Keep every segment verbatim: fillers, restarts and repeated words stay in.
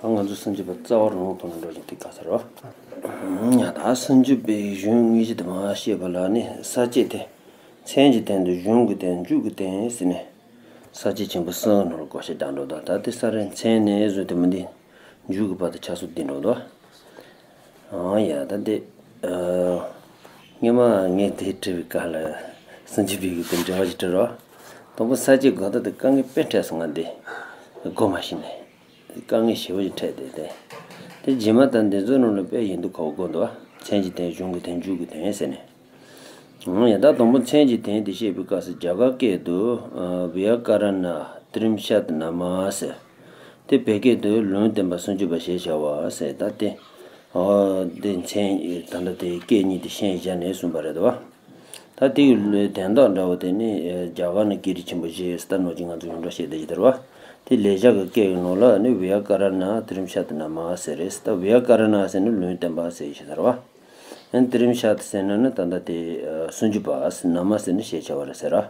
ང་ཚོ་སུམ་ཅུ་པ་རྩ་བ་རང་ཐོག་ནས་འགྲོ་བཞིན་དེ་ག་ཟེར་བ། ཡ་ད་སུམ་ཅུ་པའི་གཞུང་དངོས་གཞི་དེ་མར་བཤད་པ་ལ་ནི་ས་བཅད་དེ། མཚན་གྱི་སྟེང་དུ་གཞུང་གི་སྟེང་མཇུག་གི་སྟེང་ཟེར་ནས། ས་བཅད་ཆེན་པོ་གསུམ་ནང་ལ་བགོ་བཤའ་བརྒྱབ་འགྲོ་འདུག་ད་དེ་ས་ར་མཚན་ནས་བཟོས་དེ་མི་འདི་མཇུག་གི་བར་དུ་ཆ་སོགས་འདི་འགྲོ་འདུག་ཨང་ཡ་ད་དེ། སྔོན་མ་ངས་དེ་བྲིས་པའི་སྐབས་ལ་སུམ་ཅུ་པའི་གི་དེ་འབྲེལ་བ་ཞིག་བྲིས་རོགས། དང་པོ་ས་བཅད་འགོ་ཐོག་དེ་དཀའ་ངལ་དཔེ་འཕྲད་སོང་ང་འདི། མགོ་མ་ཤེས་ནས། དཀའ་ངལ་ཞེ་པོ་ཞིག་འཕྲད་དེ་དེ། དེ་རྗེས་མ་ད་འདི་ཚོ་ནང་ལ་དཔེ་ཡིན་དུ་ཁག་པོ་དགོས་འདུག་མཚན་གྱི་སྟེང་གཞུང་གི་སྟེང་མཇུག་གི་སྟེང་ཟེར་ནས། ཡང་ད་དང་པོ་མཚན་གྱི་སྟེང་དེ་བཤད་པའི་སྐབས་སུ་རྒྱ་གར་སྐད་དུ་བྱཱ་ཀ་ར་ཎ་ཏྲིཾ་ཤད་ནཱ་མ་ཟེར། དེ་བོད་སྐད་དུ་ལུང་བསྟན་པ་སུམ་ཅུ་པ་ཞེས་བྱ་བ་ཟེར་ད་དེ། དེ་མཚན་ད་ལྟ་དེ་སྐད་གཉིས་དེ་ཤན་བཞག་ནས་གསུངས་པ་རེད་དོ། ད་དེ་གི་དོན་དག་འདྲ་བོ་དེ་ནི་རྒྱ་གར་ནས་སྐད་རིགས་ཆེན་པོ་བཞི་ཟེར་ད་ནོར་གྱི་ང་ཚོ་ཡོངས་གྲགས་བཤད་བསྡད་ཀྱི་དེ་རེད་བ། དེ་ལེགས་སྦྱར་གྱི་སྐད་ཡིག་ནང་ལ་ནི་བྱཱ་ཀ་ར་ཎ་ཏྲིཾ་ཤད་ནཱ་མ་ཟེར་རེད། ད་བྱཱ་ཀ་ར་ཎ་ཟེར་ནི་ལུང་བསྟན་པ་ཟེར་ཞེས་ཟེར་བ། ཨན་ཏྲིཾ་ཤད་ཟེར་ན་ནི་ད་ལྟ་དེ་སུམ་ཅུ་པ་ཟེར་ནཱ་མ་ཟེར་ནི་ཞེས་བྱ་བ་རེད་ཟེར་ར།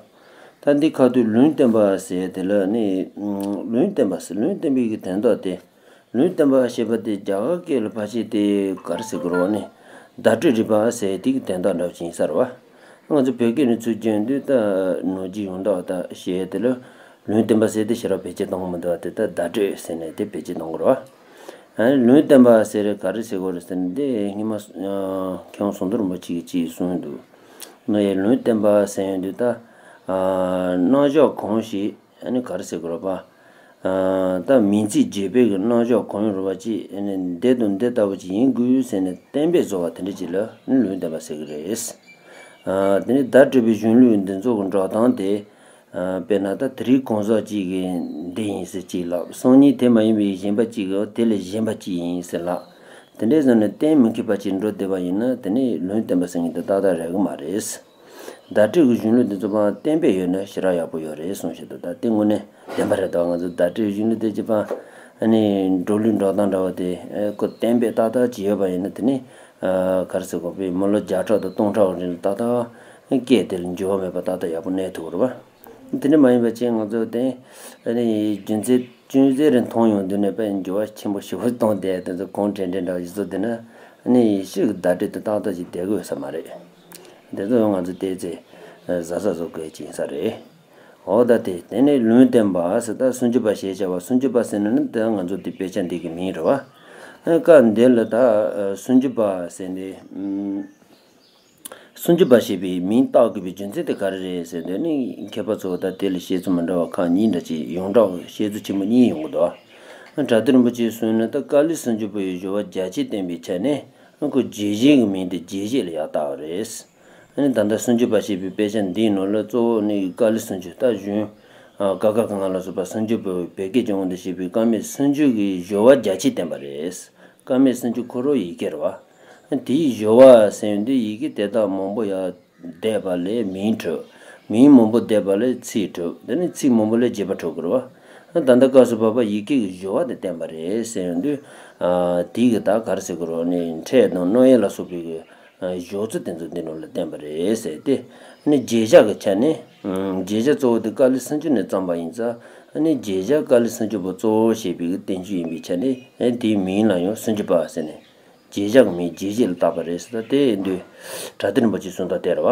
ད་འདི་ཁ་ཐུག་ལུང་བསྟན་པ་ཟེར་དེ་ལ་ནི་ལུང་བསྟན་པ་ཟེར་ལུང་བསྟན་པའི་གི་དོན་དག་དེ། ལུང་བསྟན་པ་ཞེས་པ་དེ་རྒྱ་གར་སྐད་ལ་ཕལ་ཆེར་དེ་ག་རེ་ཟེར་དགོས་རེད་བ་ནི། བརྡ་སྤྲོད་རིག་པ་ཟེར་དེ་གི་དོན་དག་འདྲ་བ་ཅིག་ཡིན་ས་རེད་བ། ང་ཚོ་བོད་སྐད་ནས་ཚུར་བསྒྱུར་དུས་ད་ནོར་གྱི་ཡོངས་གྲགས་ད་ཞེས་དེ་ལ་ལུང་བསྟན་པ་ཟེར་དེ་ཞེ་དྲག་བེད་སྤྱོད་གཏོང་གི་མི་འདུག་བ། དེ་ད་བརྡ་སྤྲོད་ཟེར་ནས་དེ་བེད་སྤྱོད་གཏོང་གི་རེད་བ། ཨ་ནི་ལུང་བསྟན་པ་ཟེར་ག་རེ་ཟེར་དགོས་རེད་ཟེར་ན་དེ་སྔོན་མ་མཁས་དབང་ཟམ་གདོང་རིན་པོ་ཆེ་གིས་ཅིག་གསུངས་འདུག་ནོ་ཡ་ལུང་བསྟན་པ་ཟེར་ཡོང་དུས་ད་རྣམ་གཞག་གང་ཞིག་ཨ་ནི་ག་རེ་ཟེར་དགོས་རེད་པ། ད་མིང་ཚིག་རྒྱས་པའི་གི་རྣམ་གཞག་གང་ཡང་རུང་བ་ཅིག་ཨ་ནི་འདི་དང་འདི་ལྟ་བུ་ཅིག་ཡིན་དགོས་ཟེར་ནས་གཏན་འབེབས་བཟོ་བ་དེ་འདྲ་ཅིག་ལ་ཨ་ནི་ལུང་བསྟན་པ་ཟེར་གི་རེད། དེ་ནས་བརྡ་སྤྲོད་པའི་གཞུང་ལུགས་འདི་ཚོ་གི་འགྲོ་སྟངས་དེ། དཔེར་ན་ད་དེ་རིང་གང་ཟག་ཅིག་གིས་འདི་ཡིན་ཟེར་ཅིག་ལབ་སང་ཉིན་དེ་མ་ཡིན་པའི་གཞན་པ་ཅིག་གིས་དེ་ལས་གཞན་པ་ཅིག་ཡིན་ཟེར་ལབ། དེ་འདྲའི་བཟོ་ནས་གཏན་མི་འཁེལ་པ་ཅིག་འགྲོ་བསྡད་པ་ཡིན་ན་དེ་ནི་ལུང་བསྟན་པ་ཟེར་མཁན་དེ་ཏག་ཏག་རག་གི་མ་རེད། བརྡ་སྤྲོད་ཀྱི་གཞུང་ལུགས་འདི་ཚོ་པང་གཏན་འབེབས་ཡོད་ན་ཞེ་དྲག་ཡག་པོ་ཡོད་རེད་གསུངས་བཞིན་དུ་ད་དེ་དངོས་གནས་བདེན་པ་རེད་དོ། ང་ཚོ་བརྡ་སྤྲོད་གཞུང་ལུགས་དེ་ཅི་པང་ཨ་ནི་འགྲོ་ལུགས་འགྲོ་སྟངས་འདྲ་བ་དེ་ཨེ་ཁོ་གཏན་འབེབས་ཏག་ཏག་ཅིག་ཡོད་པ་ཡིན་ན་དེ་ནི་ཨ་ག་རེ་ཟེར་དགོས་པའི་མི་ལོ་བརྒྱ་ཕྲག་དང་སྟོང་ཕྲག་རིང་ལ་ཏག་ཏག་སྐད་དེ་ལ་འགྱུར་བ་མེད་པ་ཏག་ཏག་ཡག་པོ་གནས་ཐུབ་ཀྱི་རེད་པ། དེ་འདྲ་མ་ཡིན་པ་ཅིག་ང་ཚོ་དེ་ཨ་ནི་རྒྱུ་མཚན་ཅུང་ཟད་རེ་མཐོང་ཡོང་དུས་ནས་དཔེ་འགྱུར་བ་ཆེན་པོ་ཞེ་པོ་གཏོང་བསྡད་དེ་ཚོ་གོང་དྲན་དྲན་འདྲ་བ་ཞིག་བཟོ་བསྡད་ན་ཨ་ནི་ཡེ་ཤུ་གི་བརྡ་སྤྲོད་དེ་ཏག་ཏག་ཅིག་བསྡད་དགོས་ས་མ་རེད། དེ་ཚོ་ཡང་ང་ཚོ་བལྟས་ཚེ་གཟབ་གཟབ་བཟོ་དགོས་ཀྱི་ཡིན་ས་རེད། འོ་ད་དེ་དེ་ནས་ལུང་བསྟན་པ་ཟེར་ད་སུམ་ཅུ་པ་ཞེས་བྱ་བ་སུམ་ཅུ་པ་ཟེར་ན་ནི་ད་ང་ཚོ་དེ་དཔེ་ཆ་འདི་གི་མིང་རེད་བ། ཨ་སྐབས་འདི་ལ་ད་སུམ་ཅུ་པ་ཟེར་ནས་ཨུམ། སུམ་ཅུ་པ་ཞེས་པའི་མིང་བཏགས་དགོས་པའི་རྒྱུ་མཚན་དེ་ག་རེ་རེད་ཟེར་དུས་ནི་མཁས་པ་ཚོ་ད་དེ་ལ་བཤད་ཚུལ་མི་འདྲ་བ་ཁག་གཉིས་འདྲ་ཅིག་ཡོངས་གྲགས་བཤད་ཚུལ་ཆེན་པོ་གཉིས་ཡོང་གི་འདུག་གྲགས་འདི་རིན་པོ་ཆེས་གསུངས་ན་ད་ཀཱ་ལི་སུམ་ཅུ་པ་ཡི་སྦྱོར་བ་རྒྱ་ཆེར་བསྟན་པའི་ཆ་ནས་ཁོ་རྒྱས་བཤད་ཀྱི་མིང་དེ་རྒྱས་བཤད་ལ་ཡང་བཏགས་པ་རེད། ཨ་ནི་ད་ལྟ་སུམ་ཅུ་པ་ཞེས་པའི་དཔེ་ཆ་འདིའི་ནང་ལ་གཙོ་བོ་ནི་ཀཱ་ལི་སུམ་ཅུ་ད་གཞུང་ཀ་ཁ་ག་ང་ལ་སོགས་པ་སུམ་ཅུ་པ་བོད་སྐད་སྦྱོང་བ་འདི་ཞེས་པའི་ཀ་མད་སུམ་ཅུ་གི་སྦྱོར་བ་རྒྱ་ཆེར་བསྟན་པ་རེད། ཀ་མད་སུམ་ཅུ་ཁོ་རང་ཡི་གེ་རེད་བ། དེའི་སྦྱོར་བ་ཟེར་ཡོང་དུས་ཡི་གེ་དེ་དག་མང་པོ་ཡང་བསྡེབས་པ་ལས་མིང་གྲུབ། མིང་མང་པོ་བསྡེབས་པ་ལས་ཚིག་གྲུབ། དེ་ནས་ཚིག་མང་པོ་ལས་རྒྱས་པ་གྲུབ་དགོས་རེད་བ། ད་ལྟ་སྐབས་སུ་བབ་པ་ཡི་གེ་གི་སྦྱོར་བ་དེ་བསྟན་པ་རེད་ཟེར་ཡོང་དུས། དེའི་གི་ད་ག་རེ་ཟེར་དགོས་རེད་ནི་ཕྲད་དང་རྣམ་དབྱེ་ལ་སོགས་པའི་གི་སྦྱོར་ཚུལ་དེ་ཚོ་འདི་ནང་ལ་བསྟན་པ་རེད་ཟེར་ཏེ། ནི་རྒྱས་བཤད་ཀྱི་ཆ་ནས། རྒྱས་བཤད་གཙོ་བོ་དེ་ཀཱ་ལི་སུམ་ཅུ་ནས་བརྩམས་པ་ཡིན་ཙང་། ནི་རྒྱས་བཤད་ཀཱ་ལི་སུམ་ཅུ་པ་གཙོ་བོ་ཞེས་པའི་གི་བསྟན་བཅོས་ཡིན་པའི་ཆ་ནས་དེའི་མིང་ལ་ཡང་སུམ་ཅུ་པ་ཟེར་ནས། རྒྱས་བཤད་ཀྱི་མིང་རྒྱས་བཤད་ལ་བཏགས་པ་རེད་ཟེར། ད་དེ་ཡིན་དུས་གྲགས་འདི་རིན་པོ་ཆེའི་གསུང་སྟངས་དེ་རེད་བ།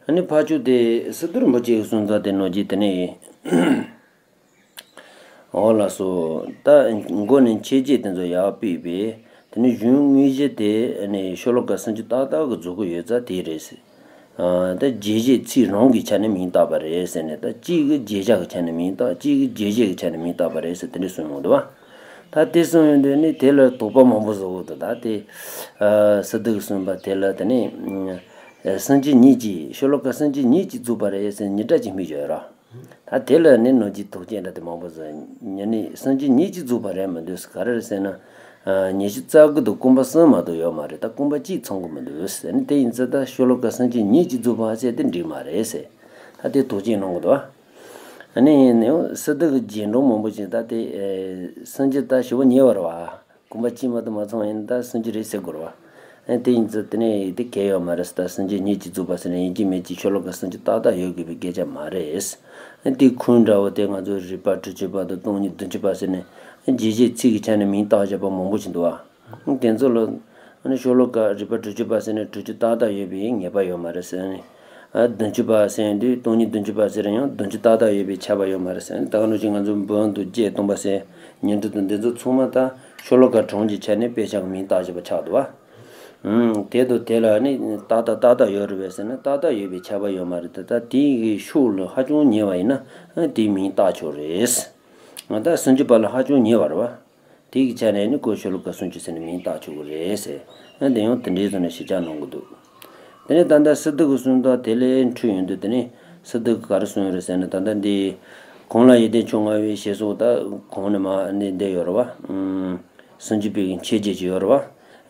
ཨ་ནི་ཕར་ཕྱོགས་དེ་སི་ཏུ་རིན་པོ་ཆེའི་གསུང་སྟངས་དེ་ནོར་གྱི་དེ་ནས། འོ་ལགས་སོ། ད་མགོ་ནས་མཆེད་བརྗོད་དེ་ཚོ་ཡར་ཕུད་པས་དེ་ནས་གཞུང་དངོས་གཞི་དེ་ནི་ཤོ་ལོ་ཀ་སུམ་ཅུ་ཏག་ཏག་གི་རྫོགས་ཀྱི་ཡོད་ཙང་དེ་རེད་ཟེར། ད་རྒྱས་བཤད་ཚིག་རང་གི་ཆ་ནས་མིང་བཏགས་པ་རེད་ཟེར་ནས་ད་གཅིག་གི་རྒྱས་བཤད་ཀྱི་ཆ་ནས་མིང་བཏགས་གཅིག་གི་རྒྱས་བཤད་ཀྱི་ཆ་ནས་མིང་བཏགས་པ་རེད་ཟེར་དེ་འདྲ་གསུངས་ཡོང་འདུག་བ། ད་དེ་གསུངས་ཡོང་དུས་ནི་དེ་ལ་དོགས་པ་མང་པོ་བཟོ་གི་འདུག་ད་དེ་སི་ཏུ་གིས་གསུངས་པ་དེ་ལ་དེ་ནི་སུམ་ཅུ་ཉིད་ཀྱིས་ཤོ་ལོ་ཀ་སུམ་ཅུ་ཉིད་ཀྱིས་རྫོགས་པ་རེད་ཟེར་ཉིད་སྒྲ་གཅིག་སྨོས་ཡོད་ར། ད་དེ་ལ་ནི་ནོར་གྱི་དོགས་གཅོད་འདྲ་དེ་མང་པོ་བཟོས། ཉ་ནི་སུམ་ཅུ་ཉིད་ཀྱིས་རྫོགས་པ་རེད་མི་འདུག་ག་རེ་རེད་ཟེར་ན། ཉི་ཤུ་རྩ་དགུ་དང་རྐང་པ་གསུམ་མ་གཏོགས་ཡོད་མ་རེད། ད་རྐང་པ་གཅིག་ཚང་གི་མི་འདུག་ཟེར་ནི་དེ་ཡིན་ཙང་ད་ཤོ་ལོ་ཀ་སུམ་ཅུ་ཉིད་ཀྱིས་རྫོགས་པ་ཟེར་དེ་འགྲིག་མ་རེད་ཟེར། ད་དེ་དོགས་གཅོད་གནང་གི་འདུག་ཨ་ནི་ཡིན་ནའང་སི་ཏུ་གི་རྗེས་འབྲང་མང་པོ་ཞིག་ད་དེ་སུམ་ཅུ་ད་ཞེ་པོ་ཉེ་བ་རེད་བ། རྐང་པ་གཅིག་མ་གཏོགས་མ་ཚང་ཡིན་ད་སུམ་ཅུ་རེད་ཟེར་དགོས་རེད་བ། ཨ་དེ་ཡིན་ཙང་དེ་ནས་དེ་གལ་ཡོད་མ་རེད་ཟེར། ད་སུམ་ཅུ་ཉིད་ཀྱིས་རྫོགས་པ་ཟེར་ནས་ཡིན་གཅིག་མིན་གཅིག་ཤོ་ལོ་ཀ་སུམ་ཅུ་ཏག་ཏག་ཡོད་དགོས་པའི་སྐད་ཆ་མ་རེད། ཨ་དེ་ཁུངས་འདྲ་བོ་དེ་ང་ཚོ་རིག་པ་དྲུག་ཅུ་པ་དང་སྟོང་ཉིད་བདུན་ཅུ་པ་ཟེར་ནས་ རྗེས་བྱེད་ཚིག་གི་ཆ་ནས་མིང་བཏགས་བཞག་པ་མང་པོ་ཞིག་འདུག་བ། དེ་ཚོ་ལ་ཨ་ནི་ཤོ་ལོ་ཀ་རིག་པ་དྲུག་ཅུ་པ་ཟེར་ནས་དྲུག་ཅུ་ཏག་ཏག་ཡོད་པའི་ངེས་པ་ཡོད་མ་རེད་ཟེར་ནས། ཨ་བདུན་ཅུ་པ་ཟེར་དུས་སྟོང་ཉིད་བདུན་ཅུ་པ་ཟེར་ཡང་བདུན་ཅུ་ཏག་ཏག་ཡོད་པའི་ཁྱབ་པ་ཡོད་མ་རེད་ཟེར་ནས། ད་ག་ནང་བཞིན་ང་ཚོ་འབུམ་དང་བརྒྱད་སྟོང་པ་ཟེར་ཉིང་ཁྲི་དང་འདི་ཚོ་ཚང་མ་ད་ཤོ་ལོ་ཀ་གྲངས་ཀྱི་ཆ་ནས་དཔེ་ཆ་གི་མིང་བཏགས་བཞག་པ་ཆགས་འདུག་བ། ཨུམ། དེ་དང་དེ་ལ་ནི་ཏག་ཏག་ཏག་ཏག་ཡོད་རེད་པས་ཟེར་ན་ཏག་ཏག་ཡོད་པའི་ཁྱབ་པ་ཡོད་མ་རེད་དེ། ད་དེའི་ཤུགས་ལ་ཧ་ཅང་ཉེ་བ་ཡིན་ན་དེའི་མིང་བཏགས་ཆོག་རེད། ང་ད་སུམ་ཅུ་པ་ལ་ཧ་ཅང་ཉེ་བ་རེད་བ། དེ་གི་ཆ་ནས་ནི་ཀོ་ཤོ་ལོ་ཀ་སུམ་ཅུ་ཟེར་ནས་མིང་བཏགས་ཆོག་གི་རེད་ཟེར། ཨ་དེ་ཡང་དེ་འདྲའི་བཟོ་ནས་ཞིབ་ཆ་གནང་གི་འདུག་དེ་ནས་ད་ལྟ་སི་ཏུ་གི་གསུང་དང་དེ་ལས་འཕྲོས་ཡོང་དུས། དེ་ནས་སི་ཏུ་གི་ག་རེ་གསུངས་ཡོད་རེད་ཟེར་ན། ད་ལྟ་འདི་གོང་ལ་ཡོན་ཏན་མཆོག་མངའ་བའི་ཞེས་སོགས་ད་གོང་ནས་མར་ནས་འདི་ཡོད་རེད་བ། ཨུམ། སུམ་ཅུ་པའི་མཆོད་བརྗོད་ཅིག་ཡོད་རེད་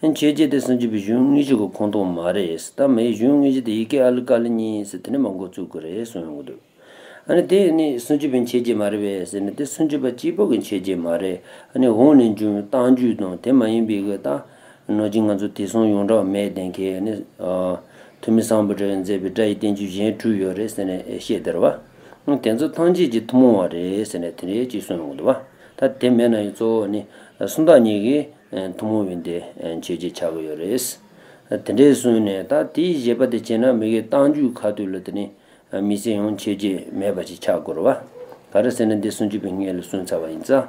བ། མཆོད་བརྗོད་དེ་སུམ་ཅུ་པའི་གཞུང་དངོས་གཞི་གི་ཁོངས་གཏོགས་མ་རེད། ད་མིའི་གཞུང་དངོས་གཞི་དེ་ཡི་གེ་ཨ་ལི་ཀ་ལི་གཉིས་ཟེར་དེ་ནས་མར་འགོ་བཙུགས་དགོས་རེད་གསུངས་ཡོང་གི་འདུག་ཨ་ནི་དེ་ནི་སུམ་ཅུ་པའི་མཆོད་བརྗོད་མ་རེད་པས་ཟེར་ན་དེ་སུམ་ཅུ་པ་གཅིག་པོ་གི་མཆོད་བརྗོད་མ་རེད། ཨ་ནི་འོག་ནས་འབྱུང་བའི་རྟགས་འཇུག་དང་དེ་མ་ཡིན་པའི་གི་ད་ནང་བཞིན་ང་ཚོ་དེང་སང་ཡོངས་གྲགས་མེད་བསྡད་མཁན་ནི། ཨ་ཐོན་མི་སམ་བྷོ་ཊས་མཛད་པའི་སྒྲ་ཡི་བསྟན་བཅོས་གཞན་དྲུག་ཡོད་རེད་ཟེར་ནས་བཤད་བསྡད་རེད་བ། དེ་ཚོ་ཐམས་ཅད་ཀྱི་ཐུན་མོང་བ་རེད་ཟེར་ནས་དེ་འདྲའི་ཅིག་གསུངས་ཡོང་གི་འདུག་བ། ད་དེ་མེད་ན་ཡང་གཙོ་བོ་ནི་སུམ་རྟགས་གཉིས་ཀྱི་ཐུན་མོང་བའི་འདི་མཆོད་བརྗོད་ཆགས་ཀྱི་ཡོད་རེད། དེ་འདྲའི་གསུངས་ནས་ད་དེའི་བཞེད་པ་དེ་བྱས་ན་མི་གི་རྟགས་འཇུག་ཁ་ཐུག་ལ་དེ་ནི་མི་ཚེ་ཡང་མཆོད་བརྗོད་མེད་པ་ཞིག་ཆགས་དགོས་རེད་བ། ག་རེ་ཟེར་ན་འདི་སུམ་ཅུ་པའི་སྔོན་ལ་གསུངས་ཚར་བ་ཡིན་ཙང་།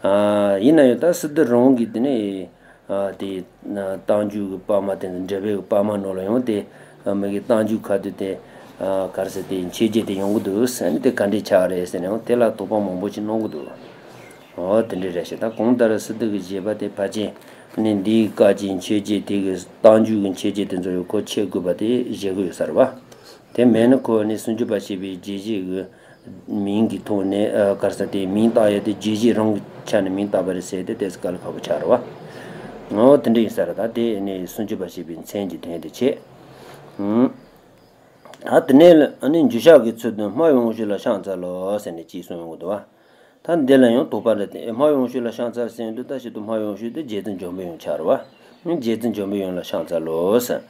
ཨ་ཡིན་ན་ཡང་ད་སི་ཏུ་རང་གི་དེ་ནི་ཨ་དེ་རྟགས་འཇུག་གི་པར་མ་དེ་འགྲེལ་པའི་པར་མ་ནང་ལ་ཡང་དེ་མི་གི་རྟགས་འཇུག་ཁ་ཐུག་དེ་ག་རེ་ཟེར་དེ་མཆོད་བརྗོད་དེ་ཡོང་གི་འདུག་ཟེར་ནས་དེ་ག་འདྲས་ཆགས་རེད་ཟེར་ནས་ཡང་དེ་ལ་དོགས་པ་མང་པོ་ཞིག་གནང་གི་འདུག་འོ་དེ་འདྲས་རེད་ཤག་ད་གང་ལྟར་སི་ཏུ་གི་བཞེད་པ་དེ་ཕལ་ཆེར་ནི་འདིའི་སྐབས་ཀྱི་མཆོད་བརྗོད་དེ་གི་རྟགས་འཇུག་གི་མཆོད་བརྗོད་དེ་ཚོ་ཡང་ཁོ་ཆད་དགོས་པ་དེ་བཞེད་གི་ཡོད་ས་རེད་བ། དེ་མེད་ན་ཁོ་ནི་སུམ་ཅུ་པ་ཞེས་པའི་རྗེས་བྱེད་ཀྱི་མིང་གི་ཐོག་ནས་ཨ་ག་རེ་ཟེར་དེ་མིང་བཏགས་ཡ་དེ་རྗེས་བྱེད་རང་གི་ཆ་ནས་མིང་བཏགས་པ་རེད་ཟེར་དེ་ཏོག་ཙམ་དཀའ་ལས་ཁག་པོ་ཆགས་རེད་བ། འོ་དེ་འདྲ་ཡིན་ས་རེད། ད་དེ་ནི་སུམ་ཅུ་པ་ཞེས་པའི་མཚན་གྱི་དོན་དེ་བྱེད། ཨུམ། ད་དེ་ནས་ལ་ཨ་ནི་འགྱུར་ཕྱག་གི་ཚུལ་དུ་སྨྲ་བའི་དབང་ཕྱུག་ལ་ཕྱག་འཚལ་ལོ་ཟེར་ནས་ཅིག་གསུངས་ཡོང་གི་འདུག་བ། ད་འདི་ལ་ཡང་དོགས་པ་རེད་དེ། སྨྲ་བའི་དབང་ཕྱུག་ལ་ཕྱག་འཚལ་ཟེར་དུས་ད་ཞིབ་ཏུ་སྨྲ་བའི་དབང་ཕྱུག་དེ་རྗེ་བཙུན་འཇམ་པའི་དབྱངས་ཆགས་རེད་བ། རྗེ་བཙུན་འཇམ་པའི་དབྱངས་ལ་ཕྱག་འཚལ་ལོ་ཟེར།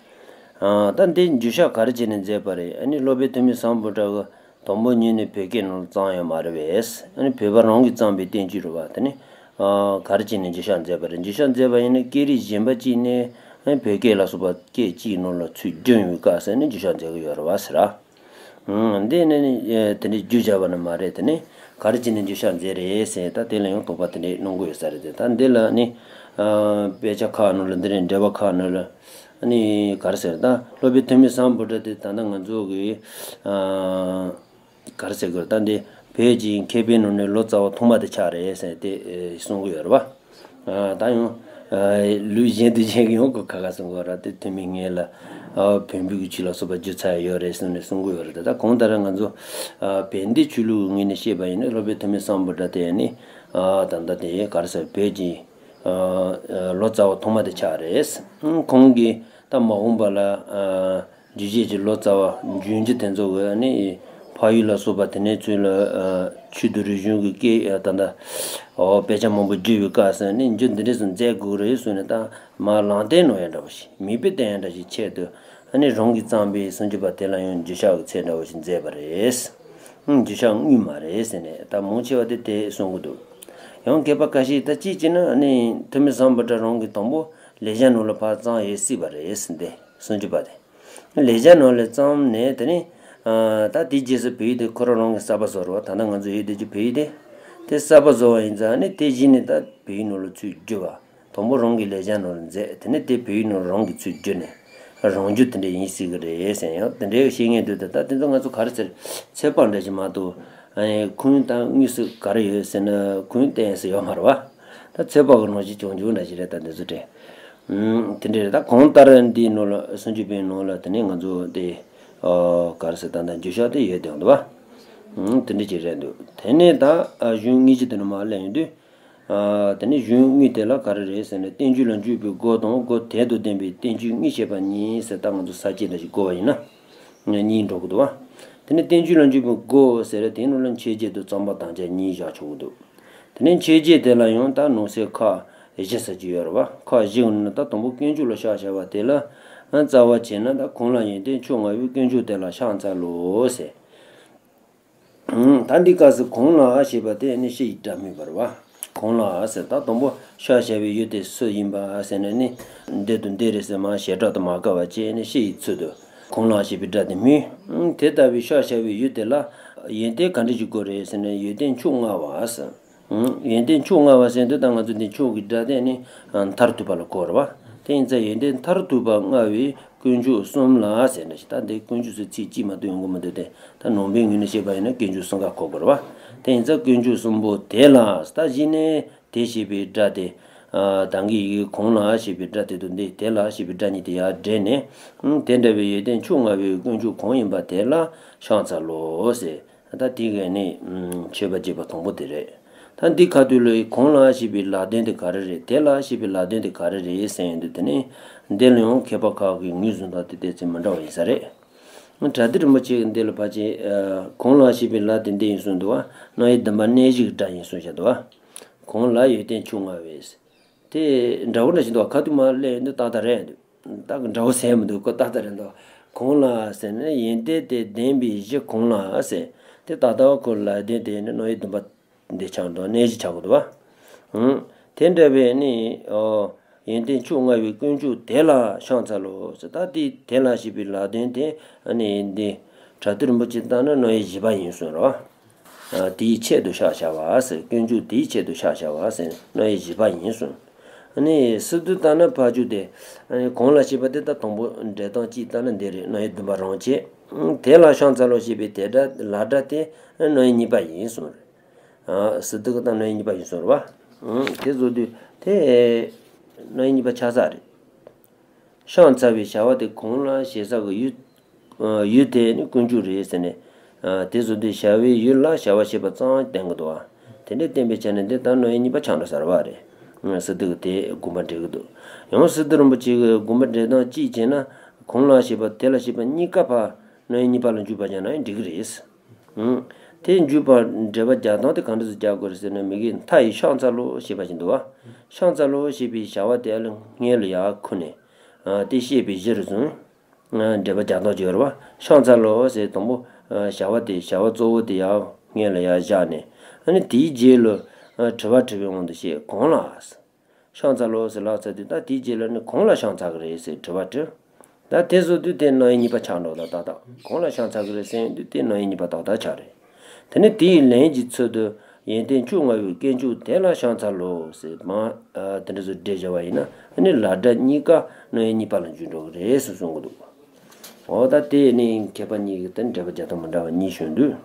ཨ་ད་འདི་འགྱུར་ཕྱག་ག་རེ་བྱས་ནས་མཛད་པ་རེད། ཨ་ནི་སློབ་དཔོན་ཐོན་མི་སམ་བྷོ་ཊ་གི་དང་པོ་ཉིད་ནས་བོད་སྐད་ནང་ལ་བརྩམས་ཡོད་མ་རེད་པས། ཨ་ནི་བོད་པ་རང་གིས་བརྩམས་པའི་བསྟན་བཅོས་རེད་བ། དེ་ནི་ཨ་ག་རེ་བྱས་ནས་འགྱུར་ཕྱག་མཛད་པ་རེད། འགྱུར་ཕྱག་མཛད་པ་ཡིན་ན་སྐད་རིགས་གཞན་པ་གཅིག་ནས་ཨ་ནི་བོད་སྐད་ལ་སོགས་པ་སྐད་གཅིག་ནང་ལ་ཚུར་བསྒྱུར་ཡོང་བའི་སྐབས་སུ་ནི་འགྱུར་ཕྱག་མཛད་ཀྱི་ཡོད་རེད་བ་ཟེར། ཨང་། འདི་ནི་ནི་ཨེ་དེ་འདྲའི་རྒྱུ་བྱ་བ་ནི་མ་རེད། དེ་ནི་ག་རེ་བྱས་ནས་འགྱུར་ཕྱག་མཛད་རེད་ཟེར། ད་དེ་ལ་ཡང་དོགས་པ་དེ་འདྲའི་གནང་གི་ཡོད་ས་རེད་དེ། ད་འདི་ལ་ནི་ཨ་དཔེ་ཆ་ཁག་ནང་ལ་འདི་འདྲའི་འགྲེལ་པ་ཁག་ནང་ལ་ནི་ག་རེ་ཟེར། ད་སློབ་དཔོན་ཐོན་མི་སམ་བྷོ་ཊ་དེ་ད་ལྟ་ང་ཚོ་གི་ཨ་ག་རེ་ཟེར་དགོས། ད་འདི་བོད་ཀྱི་མཁས་པའི་ནང་ནས་ལོ་ཙཱ་བ་ཐོག་མ་དེ་ཆགས་རེད་ཟེར་དེ་ཨེ་གསུང་གི་ཡོད་རེད་བ། ཨ་ད་ཡང་ཨ་ལུགས་གཞན་དུ་གཞན་གྱི་ཡང་གོ་ཁ་ཁ་གསུང་གི་ཡོད་རེད་དེ། ཐོན་མི་སྔོན་ལ་ཨ་བོན་པོའི་གི་ཆོས་ལ་སོགས་པ་བསྒྱུར་ཚར་ཡོད་རེད་གསུངས་ནས་གསུང་གི་ཡོད་རེད་དེ། ད་གང་ལྟར་ང་ཚོ་ཨ་བོད་འདི་ཆོས་ལུགས་ངོས་ནས་བཤད་པ་ཡིན་ན་སློབ་དཔོན་ཐོན་མི་སམ་བྷོ་ཊ་དེ་ནི་ཨ་ད་ལྟ་དེ་ག་རེ་ཟེར། བོད་ཀྱི་ཨ་ཨ་ལོ་ཙཱ་བ་ཐོག་མ་དེ་ཆགས་རེད། ཁོང་གིས་ད་མ་འོངས་པ་ལ་ཨ་འགྱུར་བྱེད་ཀྱི་ལོ་ཙཱ་བ་འབྱུང་རྒྱུ་དེ་ཚོ་གི་ནི་ཕ་ཡུལ་ལ་སོགས་པ་དེ་ནས་ཚུར་ལ་ཨ་ཆོས་དང་རིག་གཞུང་གི་སྐད་ཨ་ད་ལྟ་ཨོ་དཔེ་ཆ་མང་པོ་བསྒྱུར་བའི་སྐབས་སུ་ནི་འགྱུར་འདི་འདྲས་སུ་མཛད་དགོས་རེད་གསུངས་ནས། ད་མར་ལམ་སྟོན་གནང་ཡ་འདྲ་བོ་ཞིག་མིག་དཔེ་སྟོན་ཡ་འདྲ་ཞིག་ཆེད་དུ་ཨ་ནི་རང་གིས་བརྩམས་པའི་སུམ་ཅུ་པ་དེ་ལ་ཡང་འགྱུར་ཕྱག་གི་ཚད་འདྲ་བོ་ཞིག་མཛད་པ་རེད། ཨང་། འགྱུར་ཕྱག་དངོས་མ་རེད་ཟེར་ནས་ད་མང་ཆེ་བ་དེ་དེ་གསུང་གི་འདུག་ཡང་མཁས་པ་ཁ་ཤས་ད་གཅིག་བྱས་ན་ཨ་ནི་ཐོན་མི་སམ་བྷོ་ཊ་རང་གིས་དང་པོ་ལེགས་སྦྱར་ནང་ལ་ཕར་བརྩམས་ཡོད་སྲིད་པ་རེད་ཟེར། འདི་སུམ་ཅུ་པ་དེ། ལེགས་སྦྱར་ནང་ལ་བརྩམས་ནས་དེ་ནས་ཨ་ད་དེའི་རྗེས་སུ་བོད་ཡིག་དེ་ཁོ་རང་རང་གིས་གསར་པ་བཟོ་རེད་བ། ད་ལྟ་ང་ཚོ་ཡོད་བསྡད་རྒྱུ་བོད་ཡིག་དེ། དེ་གསར་པ་བཟོ་བ་ཡིན་ཙང་ནི་དེ་གཞི་ནས་ད་བོད་ཡིག་ནང་ལ་ཚུར་བསྒྱུར་བ། དང་པོ་རང་གིས་ལེགས་སྦྱར་ནང་ལ་མཛད། དེ་ནས་དེ་བོད་ཡིག་ནང་ལ་རང་གིས་ཚུར་བསྒྱུར་ནས་རང་བསྒྱུར་དེ་འདྲ་ཡིན་སྲིད་གི་རེད་ཟེར། ཡང་དེ་འདྲའི་བཤད་མཁན་འདུག་ད་ད་དེ་ཚོ་ང་ཚོ་ག་རེ་ཟེར། ཚོད་དཔག་འདྲ་ཞིག་མ་གཏོགས་ཨ་ནི་ཁུངས་དང་དངོས་སུ་ག་རེ་ཡོད་ཟེར་ན་ཁུངས་གཏན་ཟེར་ཡོད་མ་རེད་བ། ད་ཚོད་དཔག་གི་རང་བཞིན་བྱུང་བྱུང་འདྲ་ཞིག་རེད། ད་འདི་ཚོ་དེ། ཨུམ། དེ་འདྲ་རེད། ད་གང་ལྟར་འདིའི་ནང་ལ་སུམ་ཅུ་པའི་ནང་ལ་དེ་ནས་ང་ཚོ་དེ་ཨ་ག་རེ་ཟེར། ད་ལྟ་འགྱུར་ཕྱག་དེ་ཡོད་དེ་འདུག་བ། ཨུམ། དེ་འདྲ་ཅིག་རེད་འདུག་དེ་ནས་ད་ཨ་གཞུང་དངོས་གཞི་དེ་ནས་མར་སླེབས་ཡོང་དུས། ཨ་དེ་ནས་གཞུང་དངོས་དེ་ལ་ག་རེ་རེད་ཟེར་ན། བསྟན་བཅོས་ལ་འཇུག་པའི་སྒོ་དང་སྒོ་དོན་དང་ལྡན་པའི་བསྟན་བཅོས་དངོས་བཤད་པ་གཉིས་ཟེར། ད་ང་ཚོ་ས་བཅད་འདྲ་ཞིག་བགོ་བ་ཡིན་ན་གཉིས་འགྲོ་གི་འདུག་བ། དེ་ནས་བསྟན་བཅོས་ལ་འཇུག་པའི་སྒོ་ཟེར་དེའི་ནང་ལ་མཆོད་བརྗོད་དང་བརྩམ་པར་དམ་བཅའ་གཉིས་བཞག་ཆོག་གི་འདུག་དེ་ནས་མཆོད་བརྗོད་དེ་ལ་ཡང་ད་ནང་གསེས་ཁག་བཞི་ཟེར་གྱི་ཡོད་རེད་བ། ཁག་བཞི་གི་ནང་ནས་ད་དང་པོ་དཀོན་མཆོག་ལ་ཕྱག་བྱ་བ་དེ་ལ་རྩ་བ་བྱས་ན། ད་གོང་ལ་ཡོན་ཏན་མཆོག་མངའ་བའི་དཀོན་མཆོག་དེ་ལ་ཕྱག་འཚལ་ལོ་ཟེར། ད་འདི་སྐབས་སུ་གོང་ལ་ཞེས་པ་དེ་ནི་ཕྱི་ཡི་སྒྲ་སྨོས་པ་རེད་བ། གོང་ལ་ཟེར། ད་དང་པོ་ཤར་བྱ་བའི་ཡུལ་དེ་སུ་ཡིན་པ་ཟེར་ན་ནི། འདི་དང་འདི་རེད་ཟེར་མར་བྱེ་བྲག་ཏུ་མ་བཀར་བ་བྱས་ནས་ཤེས་ཡི་ཚུལ་དུ། གོང་ལ་ཞེས་པའི་སྒྲ་དེ་སྨོས། ཨང་། དེ་ལྟ་བུའི་ཤར་བྱ་བའི་ཡུལ་དེ་ལ་ཡོན་ཏན་ག་འདྲ་ཞིག་དགོས་རེད་ཟེར་ན། ཡོན་ཏན་ཕྱོགས་མངའ་བ་ཟེར། ཨང་། ཡོན་ཏན་ཕྱོགས་མངའ་བ་ཟེར་དུས་ད་ང་ཚོ་འདི་ཕྱོགས་ཀྱི་སྒྲ་དེ་ནི་མཐར་ཐུག་པ་ལ་གོ་རེད་བ། དེ་ཡིན་ཙང་ཡོན་ཏན་མཐར་ཐུག་པ་མངའ་བའི་དཀོན་མཆོག་གསུམ་ལ་ཟེར་འདྲ་ཞིག་ད་འདི་དཀོན་མཆོག་ཟེར་ཚིག་གཅིག་མ་གཏོགས་ཡོང་གི་མི་འདུག་སྟེ། ད་ནང་པའི་ངོས་ནས་བཤད་པ་ཡིན་ན་དཀོན་མཆོག་གསུམ་ཀ་གོ་དགོས་རེད་བ། དེ་ཡིན་ཙང་དཀོན་མཆོག་གསུམ་པོ་དེ་ལ། ད་གཞི་ནས་དེ་ཞེས་པའི་སྒྲ་དེ། ཨ། ད་གིན་ཡི་གེ་གོང་ལ་ཞེས་པའི་སྒྲ་དེ་དང་འདི་དེ་ལ་ཞེས་པའི་སྒྲ་གཉིས་དེ་ཡར་སྦྲེལ་ནས། ཨང་། དེ་འདྲ་བའི་ཡོན་ཏན་ཕྱོགས་མངའ་བའི་དཀོན་མཆོག་གང་ཡིན་པ་དེ་ལ་ཕྱག་འཚལ་ལོ་ཟེར། ད་དེ་ག་ནི། ཨམ། མཆོད་པ་རྒྱས་པ་དང་པོ་དེ་རེད། ད་འདི་ཁ་ཐུག་ལ་གོང་ལ་ཞེས་པའི་ལ་དོན་དེ་ག་རེ་རེད། དེ་ལ་ཞེས་པའི་ལ་དོན་དེ་ག་རེ་རེད་ཟེར་ཡོང་དུས། དེ་ནི་འདི་ལ་ཡང་མཁས་པ་ཁག་གིས་ངོས་བཟུང་སྟངས་དེ་ཏོག་ཙམ་མི་འདྲ་བ་ཡིན་ས་རེད། བྲ་ཏི་རིན་པོ་ཆེ་གིས་འདི་ལ་ཕལ་ཆེར། ཨ། གོང་ལ་ཞེས་པའི་ལ་དེ་འདི་ཡིན་གསུངས་འདུག་བ། རྣམ་དབྱེ་བདུན་པ་གནས་བཞི་གི་སྒྲ་ཡིན་གསུངས་བཞག་འདུག་བ། གོང་ལ་ཡོན་ཏན་ཕྱོགས་མངའ་བའི། དེ་འདྲ་བོ་འདྲ་ཞིག་འདུག་བ། ཁ་ཐུག་མར་སླེབས་ཡོང་དུས་ཏག་ཏག་རེད་འདུག་ད་གི་འདྲ་བོ་ཟེར་མི་འདུག་ཁོ་ཏག་ཏག་རེད་འདུག་གོང་ལ་ཟེར་ན་ཡོན་ཏན་དེ་ལྡན་པའི་གཞི་གོང་ལ་ཟེར། དེ་ད་ལྟ་བ་ཁོ་ལ་དོན་དེ་ནི་རྣམ་དབྱེ་བདུན་པ་འདི་ཆགས་འགྲོ། གནས་བཞི་ཆགས་དགོས་འདུག་བ། ཨང་། དེ་འདྲ་བའི་ནི། ཨོ། ཡོན་ཏན་ཕྱོགས་མངའ་བའི་དཀོན་མཆོག་དེ་ལ་ཕྱག་འཚལ་ལོ་ཟེར། ད་དེ་དེ་ལ་ཞེས་པའི་ལ་དོན་དེ་ནི་འདི་བྲ་ཏི་རིན་པོ་ཆེ་ལྟར་ན་རྣམ་དབྱེ་བཞི་པ་ཡིན་གསུངས་རོ། ཨ། དེའི་ཆེད་དུ་ཕྱག་བྱ་བ་ཟེར། དཀོན་མཆོག་དེའི་ཆེད་དུ་ཕྱག་བྱ་བ་ཟེར་རྣམ་དབྱེ་བཞི་པ་ཡིན་གསུངས། ཨ་ནི་སི་ཏུ་ལྟར་ན་ཕར་ཕྱོགས་དེ། ཨ་ནི་གོང་ལ་ཞེས་པ་དེ་ད་དང་པོ་འགྲེལ་སྟངས་གཅིག་ལྟར་ན་འདི་རེད། རྣམ་དབྱེ་བདུན་པ་རང་བྱས། ཨང་། དེ་ལ་ཕྱག་འཚལ་ལོ་ཞེས་པའི་དེ་སྒྲ་ལ་སྒྲ་དེ་རྣམ་དབྱེ་གཉིས་པ་ཡིན་གསུངས་རེད། ཨ། སི་ཏུ་གི་ད་རྣམ་དབྱེ་གཉིས་པ་ཡིན་གསུངས་རེད་བ། ཨང་། དེ་བཟོ་དུས་དེ་རྣམ་དབྱེ་གཉིས་པ་ཆགས་ས་རེད། ཕྱག་འཚལ་བའི་བྱ་བ་དེ་གོང་ལ་ཞེ་ས་གི་ཡུལ། ཨ། ཡུལ་དེ་ནི་དཀོན་མཆོག་རེད་ཟེར་ནས། ཨ། དེ་བཟོ་དུས་བྱ་བའི་ཡུལ་ལ་བྱ་བ་བྱེད་པ་ཙམ་བསྟན་གི་འདུག་བ། དེ་འདྲ་བསྟན་པའི་ཆ་ནས་འདི་ལྟར་རྣམ་དབྱེ་གཉིས་པ་ཆགས་འགྲོ་ས་རེད་བ་རེད། ཨ། སི་ཏུ་གིས་དེ་དགོངས་པ་འགྲེལ་གི་འདུག་ཡང་སི་ཏུ་རིན་པོ་ཆེ་གིས་དགོངས་པ་འགྲེལ་སྟངས་གཅིག་བྱས་ན། གོང་ལ་ཞེས་པ་དེ་ལ་ཞེས་པ་གཉིས་ཀ་ཕར་རྣམ་དབྱེ་གཉིས་པ་ལ་འཇུག་པ་བྱས་ན་ཡང་འགྲིག་གི་རེད། ཨང་། དེ་འཇུག་པར་འགྲེལ་པ་རྒྱག་སྟངས་དེ་གང་འདྲ་ཞིག་རྒྱག་དགོས་རེད་ཟེར་ན། མ་གི་མཐའ་ཡི་ཕྱག་འཚལ་ལོ་ཞེས་པ་ཞིག་འདུག་བ། ཕྱག་འཚལ་ལོ་ཞེས་པའི་བྱ་བ་དེ་ཨ་ལ་སྔོན་ལ་ཡར་ཁུར་ནས། ཨ། དེ་བཤད་པའི་གཞིར་བཟུང་། ཨ། འགྲེལ་པ་རྒྱག་སྟངས་ཅིག་ཡོད་རེད་བ། ཕྱག་འཚལ་ལོ་ཟེར་དང་པོ། ཨ། བྱ་བ་དེ་བྱ་བ་གཙོ་བོ་དེ་ཡར་སྔོན་ལ་ཡར་བཞག་ནས། ཨ་ནི་དེའི་རྗེས་ལ། ཨ། དྲི་བ་དྲི་བའི་དབང་དུ་བྱས། གོང་ལ། ཕྱག་འཚལ་ལོ་ཟེར་ལབ་ཚར་དུས། ད་དེའི་རྗེས་ལ་ནི་གང་ལ་ཕྱག་འཚལ་གི་རེད་ཟེར་དྲི་བ་དྲིས། ད་དེ་བཟོ་དུས་དེ་རྣམ་དབྱེ་གཉིས་པ་ཆགས་འགྲོ། ད་ད་ད་གང་ལ་ཕྱག་འཚལ་གི་རེད་ཟེར་དུས་དེ་རྣམ་དབྱེ་གཉིས་པ་ཏག་ཏག་ཆགས་རེད། དེ་ནས་དེའི་ལན་གྱི་ཚུལ་དུ། ཡོན་ཏན་ཕྱོགས་མངའ་བའི་དཀོན་མཆོག་དེ་ལ་ཕྱག་འཚལ་ལོ་ཟེར་མར། ཨ། དེ་འདྲ་བཟོ་འགྲེལ་བྱས་པ་ཡིན་ན། ཨ་ནི་ལ་སྒྲ་གཉིས་ཀ་རྣམ་དབྱེ་གཉིས་པ་ལ་འཇུག་འགྲོ་གི་རེད་ཟེར་གསུང་གི་འདུག་འོ། ད་དེ་ནི་མཁས་པ་གཉིས་ཀྱི་དེ་འགྲེལ་པ་རྒྱག་སྟངས་མི་འདྲ་བ་གཉིས་བྱུང་དུས།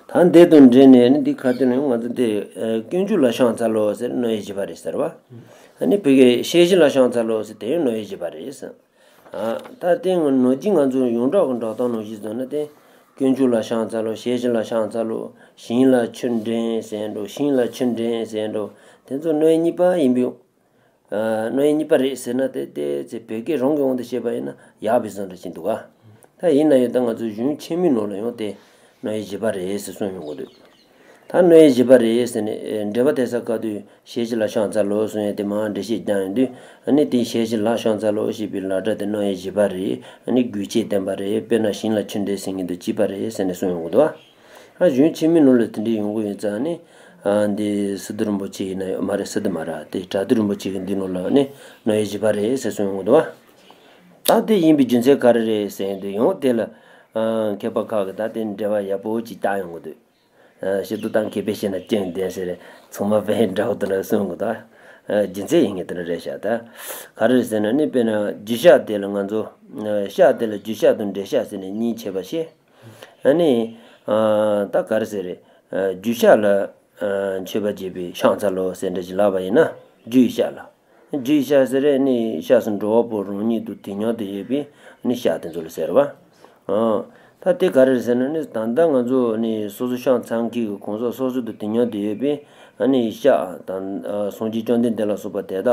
ད་འདི་དང་འབྲེལ་ནས་ནི་འདི་ཁ་ཐུག་ལ་ཡང་ང་ཚོ་འདི། ཨ། དཀོན་མཆོག་ལ་ཕྱག་འཚལ་ལོ་ཟེར་རྣམ་དབྱེ་བཞི་པ་རེད་ཟེར་བ། ཨ་ནི་བོད་སྐད་ཤེས་བཞིན་ལ་ཕྱག་འཚལ་ལོ་ཟེར་དེ་ཡང་རྣམ་དབྱེ་བཞི་པ་རེད་ཟེར། ཨ། ད་དེ་ནང་བཞིན་ང་ཚོ་ཡོངས་གྲགས་ཀྱི་འགྲོ་སྟངས་ནང་བཞིན་བཟོས་ན། དེ་དཀོན་མཆོག་ལ་ཕྱག་འཚལ་ལོ། ཤེས་བཞིན་ལ་ཕྱག་འཚལ་ལོ། ཞིང་ལ་ཆུ་འདྲེན་ཟེར་འགྲོ། ཤིང་ལ་ཆུ་འདྲེན་ཟེར་འགྲོ། དེ་ཚོ་རྣམ་དབྱེ་གཉིས་པ་ཡིན་པས། ཨ། རྣམ་དབྱེ་གཉིས་པ་རེད་ཟེར་ན། དེ་དེ་ཚེ་བོད་སྐད་རང་གི་དབང་དུ་བྱས་པ་ཡིན་ན་ཡག་པའི་བཟོ་འདྲ་ཞིག་འདུག་ག་ད་ཡིན་ན་ཡང་ད་ང་ཚོ་གཞུང་ཆེན་མོའི་ནང་ལ་ཡང་དེ་རྣམ་དབྱེ་བཞི་པ་རེད་ཟེར་གསུངས་ཡོང་གི་འདུག་ད་རྣམ་དབྱེ་བཞི་པ་རེད་ཟེར་ནས། ཨེ། འགྲེལ་པ་དེ་ས་ཁ་དུས་ཤེས་བཞིན་ལ་ཕྱག་འཚལ་ལོ་གསུང་ཡས་དེ་མར་འགྲེལ་བཤད་རྒྱག་ཡོང་དུས། ཨ་ནི་དེ་ཤེས་བཞིན་ལ་ཕྱག་འཚལ་ལོ་ཞེས་པའི་ལ་སྒྲ་དེ་རྣམ་དབྱེ་བཞི་པ་རེད། ཨ་ནི་དགོས་ཆེད་བསྟན་པ་རེད། དཔེར་ན་ཞིང་ལ་ཆུ་འདྲེན་ཟེར་མཁན་དེ་གཅིག་པ་རེད་ཟེར་ནས་གསུངས་ཡོང་གི་འདུག་ག་ཨ། གཞུང་ཆེན་མོའི་ནང་ལ་དེ་འདྲ་ཡོང་གི་ཡོད་ཙང་ནི། ཨ། འདི་སི་ཏུ་རིན་པོ་ཆེ་ཡིན་ན་ཡང་མ་རེད། སི་ཏུ་མ་རེད། དེ་བྲ་ཏི་རིན་པོ་ཆེ་གི་འདི་ནང་ལ་ནི་རྣམ་དབྱེ་བཞི་པ་རེད་ཟེར་གསུངས་ཡོང་གི་འདུག་ག་ད་དེ་ཡིན་པའི་རྒྱུ་མཚན་ག་རེ་རེད་ཟེར་དུས། ཡང་དེ་ལ། ཨ། མཁས་པ་ཁག་གིས་ད་དེ་འགྲེལ་པ་ཡག་པོ་ཅིག་བཏང་ཡོང་གི་འདུག་ཨ། ཞིབ་ཏུ་བཏང་མཁས་པས་ཤེས་ན་སྐྱོན་ལྡན་ཟེར། ཚང་མ་དཔེ་འདྲ་བོ་དེ་འདྲ་གསུང་གི་འདུག་ཨ། རྒྱུ་མཚན་ཡིན་ངེས་དེ་འདྲ་རེད་ཤག་ད་ག་རེ་རེད་ཟེར་ན་ནི། དཔེར་ན་རྒྱུ་བཤད་དེ་ལ་ང་ཚོ། ཨ། བཤད་དེ་ལ་རྒྱུ་བཤད་དང་འགྲེལ་བཤད་ཟེར་ནས་གཉིས་ཕྱེ་བ་བྱས། ཨ་ནི། ཨ། ད་ག་རེ་ཟེར་རེད། ཨ། རྒྱུ་བཤད་ལ། ཨ། མཆོད་པ་རྒྱས་པའི་ཕྱག་འཚལ་ལོ་ཟེར་འདྲ་ཞིག་ལབ་པ་ཡིན་ན། རྒྱུ་ཡི་བཤད་ལ། རྒྱུ་ཡི་བཤད་ཟེར་རེད། ནི་བཤད་སུ་འགྲོ་བ་པོ་རང་ཉིད་དང་དེ་མཉམ་དུ་ཡོད་པའི་ནི་བཤད་དེ་ཚོ་ལ་ཟེར་བ། ཨ། ད་དེ་ག་རེ་རེད་ཟེར་ན་ནི། ད་ལྟ་ང་ཚོ་ནི་སོ་སོ་ཕྱག་འཚལ་མཁན་གྱི་གང་ཟག་སོ་སོ་དང་དེ་མཉམ་དུ་ཡོད་པའི། ཨ་ནི་བཤད་དང་། ཨ། སངས་རྒྱས་བཅོམ་ལྡན་འདས་ལ་སོགས་པ་དེ་དག་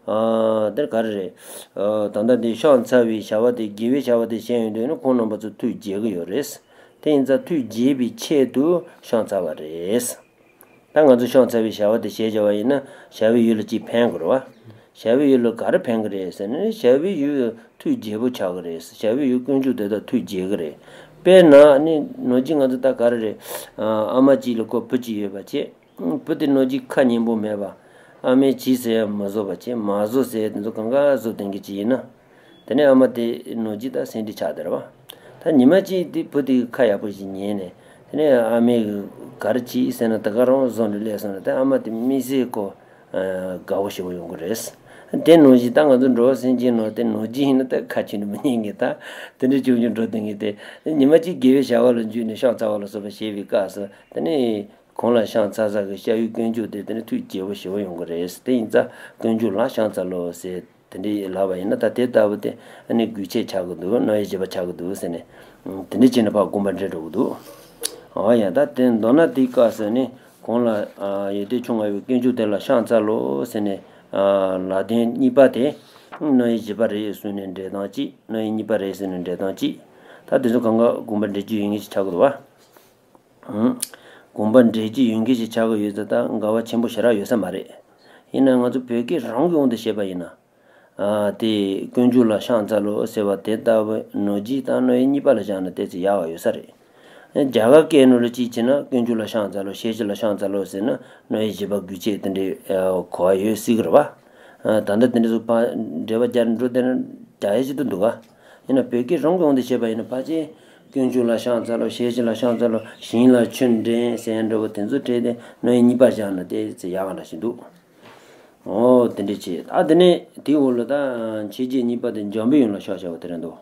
ཨ། དེ་ག་རེ་རེད། ཨ། ད་ལྟ་འདི་ཕྱག་འཚལ་བའི་བྱ་བ་དེ། དགེ་བའི་བྱ་བ་དེ་བྱས་ཡོང་དུས་ནི་ཁོང་རྣམ་པ་ཚོ་ཐུགས་དགྱེས་ཀྱི་ཡོད་རེད། དེ་ཡིན་ཙང་ཐུགས་དགྱེས་པའི་ཆེད་དུ་ཕྱག་འཚལ་བ་རེད། ད་ང་ཚོ་ཕྱག་འཚལ་བའི་བྱ་བ་དེ་བྱས་བྱ་བ་ཡིན་ན། བྱ་བའི་ཡུལ་ལ་ཅིག་ཕན་དགོས་རེད་བ། བྱ་བའི་ཡུལ་ལ་ག་རེ་ཕན་གི་རེད་ཟེར་ན། བྱ་བའི་ཡུལ་ཐུགས་དགྱེས་པོ་ཆགས་གི་རེད། བྱ་བའི་ཡུལ་དཀོན་མཆོག་དེ་དག་ཐུགས་དགྱེས་གི་རེད། དཔེར་ན་ནི་ནང་བཞིན་ང་ཚོ་ད་ག་རེ་རེད། ཨ། ཨ་མ་གཅིག་ལ་ཁོ་བུ་གཅིག་ཡོད་པ་བྱས། བུ་དེ་ནོར་གྱི་ཁ་སྙན་པོ་མེད་པ། ཨ་མས་བྱིས་ཟེར་ཡང་མི་བཟོ་བ་བྱས། མ་བཟོ་ཟེར་དེ་ཚོ་གང་ག་བཟོ་བསྡད་མཁན་ཅིག་ཡིན་ན། དེ་ནས་ཨ་མ་དེ་ནོར་གྱི་ད་སེམས་ཁྲལ་ཆགས་བསྡད་རེད་བ། ད་ཉི་མ་གཅིག་དེ་བུ་དེ་ཁ་ཡག་པོ་ཞིག་ཉན་ནས། དེ་ནས་ཨ་མས་ག་རེ་བྱིས་ཟེར་ན། ད་ག་རང་བཟོ་འདྲ་སླེབས་སོང་ན། དེ་ཨ་མ་དེ་དམིགས་བསལ་ཁོ་དགའ་བོ་ཞེ་པོ་ཡོང་གི་རེད། དེ་ནོར་གྱི་ད་ང་ཚོ་འགྲོ་བ་སེམས་ཅན་ནོར་དེ་ནོར་གྱི་ཡིན་ན་ད་ཁ་ཆུང་དུ་མི་ཉན་གི། ད་དེ་འདྲ་ཆུང་ཆུང་འགྲོ་བསྡད་མཁན་དེ། ཉི་མ་གཅིག་དགེ་བའི་བྱ་བ་ལ་འཇུས་ནས་ཕྱག་འཚལ་བ་ལ་སོགས་པ་བྱེད་པའི་སྐབས་སུ། དེ་ནས་ཁོང་ལ་ཕྱག་འཚལ་ས་གི་ཤ་ཡུ་དཀོན་མཆོག་དེ་དེ་ནས་ཐུགས་དགྱེས་པོ་ཞེ་པོ་ཡོང་གི་རེད། དེ་ཡིན་ཙང་དཀོན་མཆོག་ལ་ཕྱག་འཚལ་ལོ་ཟེར་དེ་འདྲའི་ལབ་པ་ཡིན་ན། ད་དེ་ལྟ་བུ་དེ་ཨ་ནི་རྒྱུ་ཆད་ཆགས་ཀྱི་འདུག་རྣམ་དབྱེ་བཞི་པ་ཆགས་ཀྱི་འདུག་ཟེར་ནས། དེ་འདྲ་བྱས་ནས་ཕར་དགོངས་པ་འགྲེལ་འགྲོ་གི་འདུག་ཨོ་ཡ། ད་དེ་མདོར་ན་དེའི་སྐབས་སུ་ནི་ཁོང་ལ་ཨ་ཡོན་ཏན་ཆུང་བ་ཡི་དཀོན་མཆོག་དེ་ལ་ཕྱག་འཚལ་ལོ་ཟེར་ནས། ཨ་ལ་དོན་གཉིས་པ་དེ་རྣམ་དབྱེ་བཞི་པ་རེད་གསུངས་ནས་འགྲེལ་སྟངས་གཅིག་རྣམ་དབྱེ་གཉིས་པ་རེད་ཟེར་ནས་འགྲེལ་སྟངས་གཅིག་ད་དེ་ཚོ་གང་ག་དགོངས་པ་འགྲེལ་རྒྱུ་ཡོད་མཁན་ཞིག་ཆགས་ཀྱི་འདུག་བ། དགོངས་པ་འགྲེལ་རྒྱུ་ཡོད་མཁན་ཞིག་ཆགས་ཀྱི་ཡོད་ཙང་། ད་དགའ་བ་ཆེན་པོ་ཞེ་དྲག་ཡོད་ས་མ་རེད། ཡིན་ན་ང་ཚོ་བོད་སྐད་རང་གི་དབང་དུ་བྱས་པ་ཡིན་ན། ཨ་དེ་དཀོན་མཆོག་ལ་ཕྱག་འཚལ་ལོ་ཟེར་བ་དེ་ལྟ་བུ་ནོར་གྱི་དང་རྣམ་དབྱེ་གཉིས་པ་ལ་བཞག་ན་དེ་ཚོ་ཡག་ག་ཡོད་ས་རེད། རྒྱ་གར་སྐད་ནང་ལ་གཅིག་བྱས་ན་དཀོན་མཆོག་ལ་ཕྱག་འཚལ་ལོ། ཞེ་གཅིག་ལ་ཕྱག་འཚལ་ལོ་ཟེར་ན་རྣམ་དབྱེ་བཞི་པ་དགོས་ཆེད་དེ་འདྲའི་གོ་བ་ཡོད་སྲིད་ཀྱི་རེད་བ། ད་ལྟ་དེ་འདྲ་ཚོ་ཕར་འགྲེལ་པ་རྒྱག་འགྲོ་བསྡད་ན་རྒྱག་ཡ་ཅིག་ཏུ་འདུག་ག་ཡིན་ན་བོད་སྐད་རང་གི་དབང་དུ་བྱས་པ་ཡིན་ན། ཕལ་ཆེར་དཀོན་མཆོག་ལ་ཕྱག་འཚལ་ལོ། ཞེ་གཅིག་ལ་ཕྱག་འཚལ་ལོ། ཞིང་ལ་ཆུ་འདྲེན་ཟེར་ཡ་འདྲ་བོ་དེ་ཚོ་བྲིས་ཏེ་རྣམ་དབྱེ་གཉིས་པ་བཞག་ན་དེ་ཚོ་ཡག་ག་འདྲ་ཞིག་འདུག་ཨོ་དེ་འདྲ་བྱས། ད་དེ་ནས་དེའི་འོག་ལ་ད་མཆོད་བརྗོད་གཉིས་པ་དེ་འཇམ་པའི་དབྱངས་ལ་ཕྱག་བྱ་བ་དེ་རེད་འདུག་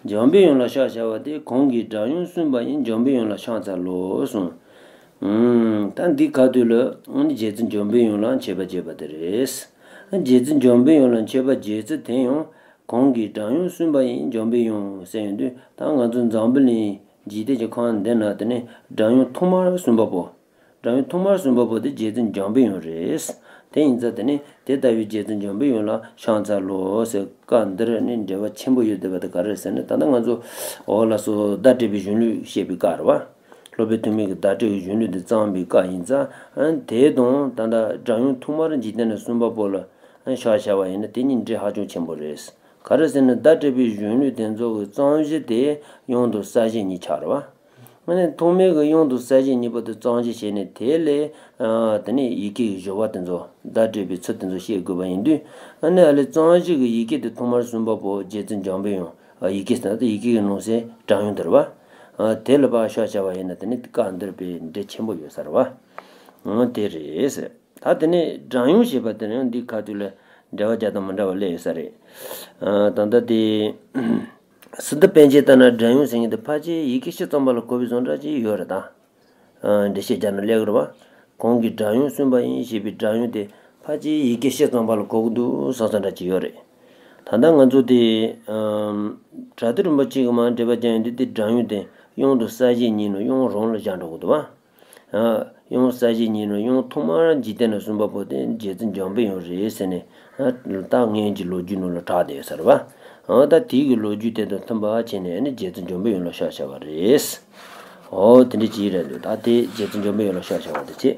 འཇམ་པའི་དབྱངས་ལ་ཕྱག་བྱ་བ་དེ་གོང་གི་སྒྲ་དབྱངས་གསུམ་པ་ཡིས་འཇམ་པའི་དབྱངས་ལ་ཕྱག་འཚལ་ལོ་གསུངས། ཨུམ། ད་འདི་ཁ་ཐུག་ལ་ཨ་ནི་རྗེ་བཙུན་འཇམ་པའི་དབྱངས་ལ་མཆོད་པ་བརྗོད་པ་དེ་རེད། རྗེ་བཙུན་འཇམ་པའི་དབྱངས་ལ་མཆོད་པ་བརྗོད་ཚུལ་དེ་ཡང་། གོང་གི་སྒྲ་དབྱངས་གསུམ་པ་ཡིས་འཇམ་པའི་དབྱངས་ཟེར་ཡོང་དུས། ད་ང་ཚོ་འཛམ་བུ་གླིང་འཇིག་རྟེན་གྱི་ཁམས་འདི་ན་དེ་ནས་སྒྲ་དབྱངས་ཐོག་མར་གསུམ་པ་པོ། སྒྲ་དབྱངས་ཐོག་མར་གསུམ་པ་པོ་དེ་རྗེ་བཙུན་འཇམ་པའི་དབྱངས་རེད། དེ་ཡིན་ཙང་དེ་ནི་དེ་ལྟ་བུའི་རྗེ་བཙུན་འཇམ་པའི་དབྱངས་ལ་ཕྱག་འཚལ་ལོ་ཟེར། སྐབས་འདིར་ནི་འབྲེལ་བ་ཆེན་པོ་ཡོད་བསྡད་པ་དེ་ག་རེ་རེད་ཟེར་ན། ད་ལྟ་ང་ཚོ་འོ་ལགས་སོ། བརྡ་སྤྲོད་པའི་གཞུང་ལུགས་བཤད་པའི་སྐབས་རེད་བ། སློབ་དཔོན་ཐོན་མི་གིས་བརྡ་སྤྲོད་ཀྱི་གཞུང་ལུགས་འདི་བརྩམས་པའི་སྐབས་ཡིན་ཙང་། དེ་དང་ད་ལྟ་སྒྲ་དབྱངས་ཐོག་མར་འཇིག་རྟེན་ན་གསུམ་པ་པོ་ལ་ཕྱག་བྱ་བ་ཡིན་ན་དེ་གཉིས་འབྲེལ་ཧ་ཅང་ཆེན་པོ་རེད། ག་རེ་ཟེར་ན་བརྡ་སྤྲོད་པའི་གཞུང་ལུགས་དེ་ཚོ་གི་རྩོམ་གཞི་དེ་དབྱངས་དང་གསལ་བྱེད་གཉིས་ཆགས་རེད་བ། ཨ་ནི་ཐོག་མའི་གི་དབྱངས་དང་གསལ་བྱེད་གཉིས་པོ་དེ་རྩོམ་གཞི་བྱས་ནས། དེ་ལས་ཨ་དེ་ནས་ཡི་གེ་གི་སྦྱོར་བ་དེ་ཚོ། བརྡ་སྤྲོད་པའི་ཚུལ་དེ་ཚོ་ཤེས་དགོས་པ་ཡིན་དུས། ཨ་ནི་ཨ་ལས་རྩོམ་གཞི་གི་ཡི་གེ་དེ་ཐོག་མར་གསུམ་པ་པོ་རྗེ་བཙུན་འཇམ་པའི་དབྱངས། ཨ་ཡི་གེ་ཟེར་ན་ད་ཡི་གེ་གི་ནང་གསེས་སྒྲ་དབྱངས་དེ་རེད་བ། ཨ་དེ་ལ་ཕར་ཕྱག་བྱ་བ་ཡིན་ན་དེ་ནི་སྐབས་འདིར་དཔེ་འབྲེལ་ཆེན་པོ་ཡོད་ས་རེད་བ། ཨ་དེ་རེད་ཟེར། ད་དེ་ནས་སྒྲ་དབྱངས་ཞེས་པ་དེ་ནི་འདིའི་ཁ་ཐུག་ལ་འགྲེལ་པ་རྒྱག་སྟངས་མི་འདྲ་བ་སླེབས་ཡོད་ས་རེད། ཨ་ད་ལྟ་དེ་སི་ཏུ་པཎ་ཆེན་ལྟར་ན་སྒྲ་དབྱངས་ཟེར་མཁན་དེ་ཕལ་ཆེར་ཡི་གེ་ཕྱེད་ཙམ་པ་ལ་གོ་བའི་བཟོ་འདྲ་ཅིག་ཡོད་རེད་ད། ཨ་འགྲེལ་བཤད་རྒྱག་ན་ལེགས་རེད་བ། གོང་གི་སྒྲ་དབྱངས་གསུམ་པ་ཡིས་ཞེས་པའི་སྒྲ་དབྱངས་དེ་ཕལ་ཆེར་ཡི་གེ་ཕྱེད་ཙམ་པ་ལ་གོ་གི་འདུག་བསམ་བསམ་འདྲ་ཅིག་ཡོད་རེད། ད་ལྟ་ང་ཚོ་དེ་ཨམ་བྲ་ཏི་རིན་པོ་ཆེ་གིས་མར་འགྲེལ་པ་རྒྱག་ཡོང་དུས། དེ་སྒྲ་དབྱངས་དེ་དབྱངས་དང་གསལ་བྱེད་གཉིས་ནང་དབྱངས་རང་ལ་བཞག་འགྲོ་གི་འདུག་བ། ཨ་དབྱངས་གསལ་བྱེད་གཉིས་ནང་དབྱངས་ཐོག་མར་འཇིག་རྟེན་ན་གསུམ་པ་པོ་དེ་རྗེ་བཙུན་འཇམ་པའི་དབྱངས་རེད་ཟེར་ནས། ཨ་ད་སྔོན་གྱི་ལོ་རྒྱུས་ནང་ལ་གྲགས་བསྡད་ཡོད་ས་རེད་བ། ཨ་ད་དེའི་གི་ལོ་རྒྱུས་དེ་དང་མཐུན་པ་བྱས་ནས་ནི་རྗེ་བཙུན་འཇམ་པའི་དབྱངས་ལ་ཕྱག་བྱ་བ་རེད། ཨོ་དེ་འདྲ་ཅིག་རེད་འདུག་ད་དེ་རྗེ་བཙུན་འཇམ་པའི་དབྱངས་ལ་ཕྱག་བྱ་བ་དེ་བྱས།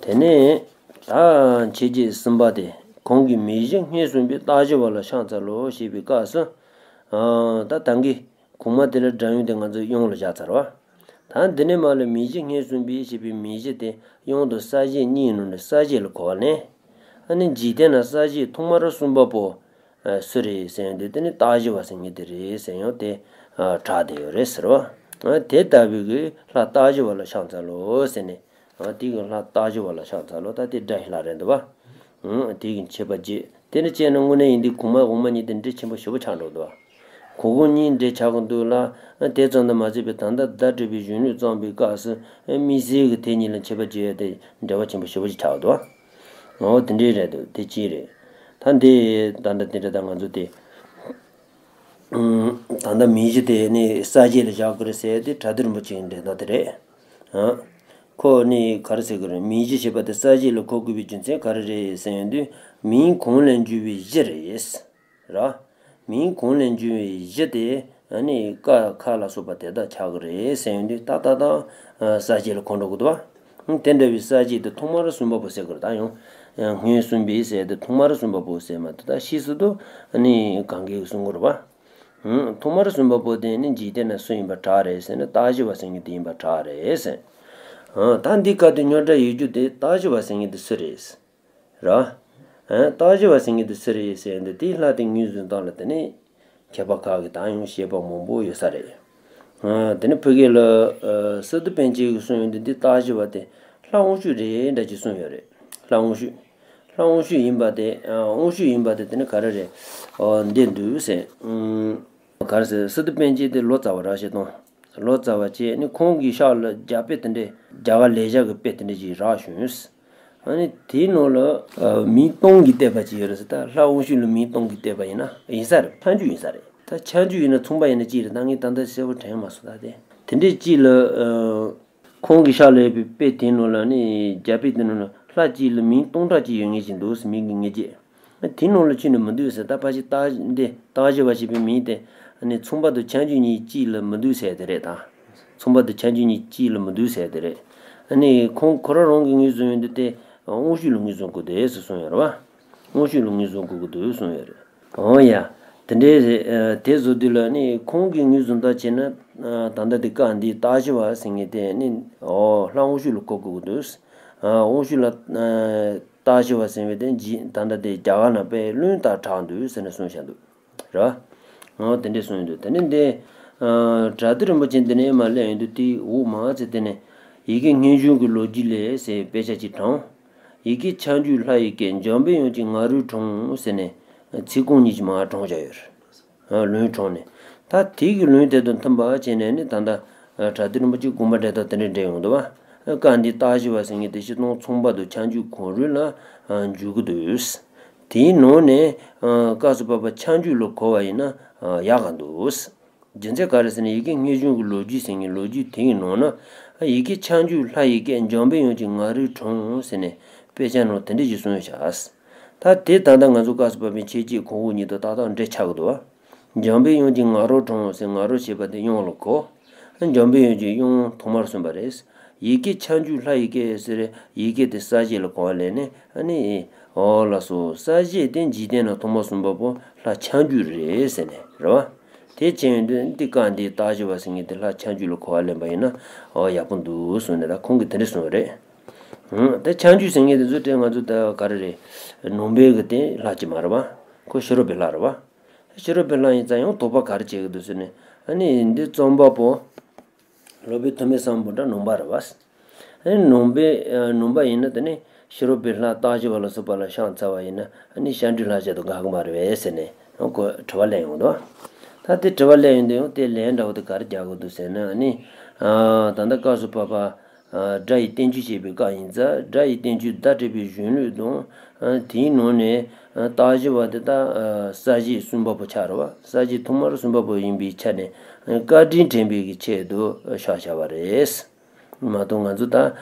དེ་ནས་ད་མཆོད་བརྗོད་གསུམ་པ་དེ། གོང་གི་མིང་གཞི་ལྔས་གསུངས་པའི་རྟགས་བཞི་པ་ལ་ཕྱག་འཚལ་ལོ་ཞེས་པའི་སྐབས་སུ། ཨ་ད་ད་གིན་གོང་མ་དེ་ལ་སྒྲ་དབྱངས་དེ་ང་ཚོས་དབྱངས་ལ་བཞག་ཚར་བ། ད་འདི་ནས་མར་ལ་མིང་གཞི་ལྔས་གསུངས་པའི་ཞེས་པའི་མིང་གཞི་དེ་དབྱངས་དང་གསལ་བྱེད་གཉིས་ནང་ནས་གསལ་བྱེད་ལ་གོ་བ་ལེན། ཨ་ནི་འཇིག་རྟེན་ན་གསལ་བྱེད་ཐོག་མར་གསུངས་པ་པོ་ཨ་སུ་རེད་ཟེར་ཡོང་དུས། དེ་ནི་རྟགས་བཞི་པ་ཟེར་མཁན་དེ་རེད་ཟེར་ཡོང་དེ་ཨ་གྲགས་བསྡད་ཡོད་རེད་ཟེར་བ། ཨ་དེ་ལྟ་བུའི་གི་ལྷ་རྟགས་བཞི་པ་ལ་ཕྱག་འཚལ་ལོ་ཟེར་ནས། ཨ་དེ་གི་ལྷ་རྟགས་བཞི་པ་ལ་ཕྱག་འཚལ་ལོ། ད་དེ་སྒྲ་ཡི་ལྷ་རེད་འདུག་བ། ཨ་དེ་གི་མཆོད་པ་བརྗོད། དེ་འདྲ་བྱས་ན་དངོས་གནས་ཡིན་དུས་གོང་མ་འོག་མ་གཉིས་དེ་འབྲེལ་ཆེན་པོ་ཞེ་པོ་ཆགས་འགྲོ་འདུག་བ། གོང་གོང་གཉིས་འབྲེལ་ཆགས་ཀྱི་འདུག་ལ། ཨ་དེ་ཙམ་དུ་མ་ཟད་པའི་ད་ལྟ་བརྡ་སྤྲོད་པའི་གཞུང་ལུགས་བརྩམས་པའི་སྐབས་སུ་ཨ་དམིགས་བསལ་གྱི་དེ་གཉིས་ལ་མཆོད་པ་བརྗོད་ཡ་དེ་འབྲེལ་བ་ཆེན་པོ་ཞེ་པོ་ཞིག་ཆགས་འདུག་བ། འོ་དེ་འདྲའི་རེད་འདུག་དེ་གཅིག་རེད། ད་འདི་ད་ལྟ་དེ་འདྲ་ད་ང་ཚོ་དེ། ཨུམ། ད་ལྟ་མིང་གཞི་དེ་ནི་གསལ་བྱེད་ལ་བཞག་གི་རེད་ཟེར་དེ་བྲ་ཏི་རིན་པོ་ཆེའི་འགྲེལ་སྟངས་དེ་རེད། ཨ། ཁོ་ནི་ག་རེ་ཟེར་གི་རེད། མིང་གཞི་ཞེས་པ་དེ་གསལ་བྱེད་ལ་གོ་དགོས་པའི་རྒྱུ་མཚན་ག་རེ་རེད་ཟེར་ཡོང་དུས། མིང་གོང་ལས་འབྱུང་བའི་གཞི་རེད། ར། མིང་གོང་ལས་འབྱུང་བའི་གཞི་དེ་ཨ་ནི་ཀ་ཁ་ལ་སོགས་པ་དེ་དག་ཆགས་གི་རེད་ཟེར་ཡོང་དུས། ད་ད་ད་གསལ་བྱེད་ལ་གོ་འགྲོ་གི་འདུག་བ། དེ་འདྲ་བའི་གསལ་བྱེད་དེ་ཐོག་མར་གསུངས་པ་པོ་ཟེར་དགོས་རེད། ད་ཡང་སྔོན་གསུངས་པའི་ཟེར་དེ་ཐོག་མར་གསུངས་པ་པོ་ཟེར་མ་གཏོགས། ད་ཕྱིས་སུ་དུ་ནི་གང་གིས་གསུང་གི་རེད་བ། ཐོག་མར་གསུངས་པ་པོ་དེ་ནི་འཇིག་རྟེན་ན་སུ་ཡིན་པ་གྲགས་རེད་ཟེར་ན། རྟགས་བཞི་པ་ཟེར་མཁན་དེ་ཡིན་པ་གྲགས་རེད་ཟེར། ཨ། ད་འདི་ཁ་ཐུག་རྙོག་དྲ་ཡོད་རྒྱུ་དེ་སྟག་ཞི་བ་ཟེར་མཁན་དེ་སུ་རེད། ར། ཨ། སྟག་ཞི་བ་ཟེར་མཁན་དེ་སུ་རེད་ཟེར་ཡོང་དུས་དེའི་ལྷ་དེ་ངོས་བཟུང་སྟངས་ལ་དེ་ནི་མཁས་པ་ཁག་གིས་ད་ཡང་བཤད་པ་མང་པོ་ཡོད་ས་རེད། ཨ། དེ་ནི་ཕ་གི་ལ། ཨ། སི་ཏུ་པཎ་ཆེན་གྱིས་གསུངས་ཡོང་དུས་འདི་སྟག་ཞི་བ་དེ་ལྷ་དབང་ཕྱུག་རེད་འདྲ་ཅིག་གསུངས་ཡོད་རེད། ལྷ་དབང་ཕྱུག་ལྷ་དབང་ཕྱུག་ཡིན་པ་དེ། ཨ། དབང་ཕྱུག་ཡིན་པ་དེ་དེ་ནི་ག་རེ་རེད། ཨོ། འདི་འདུག་ཟེར། ཨུམ། ག་རེ་ཟེར། སི་ཏུ་པཎ་ཆེན་དེ་ལོ་ཙཱ་བ་ར་བྱེད་དང་། ལོ་ཙཱ་བ་བྱས་ནི་ཁོང་གི་ཕྱག་ལ་རྒྱ་དཔེ་དེ་འདྲས། རྒྱ་གར་ལེགས་སྦྱར་གྱི་དཔེ་དེ་འདྲས་ཅིག་རག་བྱུང་། ཨ་ནི་དེའི་ནང་ལ། ཨ། མིང་སྟོང་གི་བལྟས་པ་ཅིག་ཡོད་རེད་ཟེར། ད་ལྷ་དབང་ཕྱུག་ལ་མིང་སྟོང་གི་བལྟས་པ་ཡིན་ན་ཡིན་ས་རེད། ཁྱད་འཇུག་ཡིན་ས་རེད། ད་ཁྱད་འཇུག་ཡིན་ན་མཚུངས་པ་ཡིན་ན་ཅི་རེད། ད་ངས་ད་ལྟ་གསལ་པོ་དྲན་མ་སོང་། ད་དེ་དེ་འདྲས་ཅིག་ལ། ཨ། ཁོང་གི་ཕྱག་ལ་ཡོད་པའི་དཔེ་དེའི་ནང་ལ་ནི། རྒྱ་དཔེ་དེའི་ནང་ལ་ལྷ་གཅིག་ལ་མིང་སྟོང་ཕྲག་གཅིག་ཡོད་ངེས་ཅིག་འདུག་ཟེར། མིང་གི་ངེས་བྱེད། དེའི་ནང་ལ་ཁྱོན་ནས་མི་འདུག་ཟེར། ད་ཕལ་ཆེར་སྟག་འདི་སྟག་ཞི་བ་ཞེས་པའི་མིང་དེ་ནི་མཚུངས་པ་དང་ཁྱད་འཇུག་གཉིས་གཅིག་ལ་མི་འདུག་ཟེར་དེ་རེད། ད་མཚུངས་པ་དང་ཁྱད་འཇུག་གཉིས་གཅིག་ལ་མི་འདུག་ཟེར་དེ་རེད། ནི་ཁོང་ཁོ་རང་རང་གི་ངོས་བཟུང་ཡོང་དུས་དེ་དབང་ཕྱུག་ལ་ངོས་བཟུང་དགོས་དེ་ཟེར་གསུངས་ཡོད་རེད་བ། དབང་ཕྱུག་ལ་ངོས་བཟུང་དགོས་ཀྱི་འདུག་གསུངས་ཡོད་རེད། འོ་ཡ། དེ་འདྲའི་རེད། ཨ། དེ་བཟོ་དུས་ལ་ནི་ཁོང་གི་ངོས་བཟུང་ལྟར་བྱས་ན། ཨ། ད་ལྟ་དེ་སྐབས་འདིའི་སྟག་ཞི་བ་ཟེར་མཁན་དེ་ནི། འོ། ལྷ་དབང་ཕྱུག་ལ་གོ་དགོས་ཀྱི་འདུག། ཨ། དབང་ཕྱུག་ལ། ཨ། སྟག་ཞི་བ་ཟེར་བའི་དེ་ཇི། ད་ལྟ་དེ་རྒྱ་གར་ནང་དཔེ་བློན་ལྟར་གྲགས་འདུག་ཟེར་ནས་གསུངས་བཞག་འདུག། ར། འོ། དེ་འདྲས་གསུངས་ཡོང་དུས་དེ་ནི་འདི། ཨ། བྲག་སྡེ་རིན་པོ་ཆེ་འདི་ནས་མར་སླེབས་ཡོང་དུས་དེའི་འོག་མ་ཚེ་དེ་ནས། ཡི་གེ་སྔོན་བྱོན་གྱི་ལོ་རྒྱུས་ལས་ཟེར་དཔེ་ཆ་ཅིག་དྲངས། ཡི་གེ་ཁྱད་འཇུག་ལྷ་ཡི་སྐད། འཇམ་དཔལ་དབྱངས་ཀྱི་ང་རོས་དྲངས་ཟེར་ནས་ཚིག་རྐང་གཉིས་ཀྱི་མར་དྲངས་བཞག་ཡོད་རེད། ཨ། ལུང་དྲངས་ནས། ད་དེ་གི་ལུང་དེ་དང་མཐུན་པ་བྱས་ནས་ནི་ད་ལྟ། ཨ། བྲག་སྡེ་རིན་པོ་ཆེའི་དགོངས་པ་འགྲེལ་དང་དེ་འདྲས་འགྲེལ་ཡོང་འདུག་བ། སྐབས་འདིའི་སྟག་ཞི་བ་ཟེར་མཁན་དེ་སྤྱིར་བཏང་མཚུངས་པ་དང་ཁྱད་འཇུག་གང་རུང་ལ། ཨ། འཇུག་གི་འདུག། དེའི་ནང་ནས། ཨ། སྐབས་སུ་བབ་པ་ཁྱད་འཇུག་ལ་གོ་བ་ཡིན་ན། ཨ། ཡག་ག་འདུག། རྒྱུ་མཚན་ག་རེ་ཟེར་ན། ཡི་གེ་སྔོན་བྱོན་གྱི་ལོ་རྒྱུས་ཟེར་མཁན་ལོ་རྒྱུས་དེ་གི་ནང་ན། ཡི་གེ་ཁྱད་འཇུག་ལྷ་ཡི་སྐད། འཇམ་དཔལ་དབྱངས་ཀྱི་ང་རོས་དྲངས་ཟེར་ནས་དཔེ་ཆ་ནང་དེ་འདྲ་ཞིག་གསུངས་བཞག། ད་དེ་ད་ལྟ་ང་ཚོ་སྐབས་སུ་བབ་པའི་ཁྱད་ཆོས་གོང་འོག་གཉིས་དང་ཏག་ཏག་འདྲ་ཆགས་ཀྱི་འདུག་བ། འཇམ་དཔལ་དབྱངས་ཀྱི་ང་རོས་དྲངས་ཟེར། ང་རོ་ཞེས་པ་དེ་དབྱངས་ལ་གོ། འཇམ་དཔལ་དབྱངས་ཀྱི་དབྱངས་ཐོག་མར་གསུངས་པ་རེད། ཡི་གེ་ཁྱད་འཇུག་ལྷ་ཡི་སྐད་ཟེར། ཡི་གེ་དེ་གསལ་བྱེད་ལ་གོ་བ་ལེན་ནས། ཨ་ནི། འོ་ལགས་སོ། གསལ་བྱེད་དེ་འཇིག་རྟེན་ལ་ཐོག་མར་གསུངས་པ་པོ་ལྷ་ཁྱད་འཇུག་རེད་ཟེར་ནས་རེད་བ། དེ་བྱས་ཡོང་དུས་འདི་སྐབས་འདིའི་སྟག་ཞི་བ་ཟེར་མཁན་དེ་ལྷ་ཁྱད་འཇུག་ལ་གོ་བ་ལེན་པ་ཡིན་ན། འོ། ཡག་པོ་འདུག་གསུངས་ནས་ད་ཁོང་གིས་དེ་འདྲ་གསུངས་པ་རེད། ཨང་། ད་ཁྱད་འཇུག་ཟེར་མཁན་དེ་ཚོ་དེ་ང་ཚོ་ད་ག་རེ་རེད། ནང་པའི་གི་དེ་ལྷ་ཅིག་མ་རེད་བ། ཁོ་ཕྱི་རོལ་པའི་ལྷ་རེད་བ། ཕྱི་རོལ་པའི་ལྷ་ཡིན་ཙང་ཡང་དོགས་པ་ག་རེ་བྱེད་ཀྱི་འདུག་ཟེར་ནས། ཨ་ནི་འདི་རྩོམ་པ་པོ་སློབ་དཔོན་ཐུ་མི་སམ་བྷོ་ཊ་ནང་པ་རེད་བ། ཨ་ནི་ནང་པའི། ཨ། ནང་པ་ཡིན་ན་དེ་ནི་ཕྱི་རོལ་པའི་ལྷ་སྟག་ཞི་བ་ལ་སོགས་པ་ལ་ཕྱག་འཚལ་བ་ཡིན་ན། ཨ་ནི་སྐྱབས་འགྲོའི་ལྷ་བྱས་དང་འགལ་གྱི་མ་རེད་པས་ཟེར་ནས་ཡང་ཁོ་དྲི་བ་གླེང་ཡོང་འདུག། ད་དེ་དྲི་བ་གླེང་ཡོང་དུས་ཡང་དེ་ལན་འདྲ་བོ་དེ་ག་རེ་རྒྱག་དགོས་འདུག་ཟེར་ན། ཨ་ནི། ཨ། ད་ལྟ་སྐབས་སུ་བབ་པ། ཨ། སྒྲ་ཡི་བསྟན་བཅོས་བྱེད་པའི་སྐབས་ཡིན་ཙང་། སྒྲ་ཡི་བསྟན་བཅོས་བརྡ་སྤྲད་པའི་གཞུང་ལུགས་དང་། ཨ། དེའི་ནང་ནས། ཨ། སྟག་ཞི་བ་དེ་ད། ཨ། གསལ་བྱེད་གསུམ་པ་པོ་ཆགས་རེད་བ། གསལ་བྱེད་ཐོག་མར་གསུམ་པ་པོ་ཡིན་པའི་ཆ་ནས། ཨ། བཀའ་དྲིན་དྲན་པའི་གི་ཆེད་དུ་ཕྱག་བྱ་བ་རེད། མ་གཏོགས་ང་ཚོ་ད།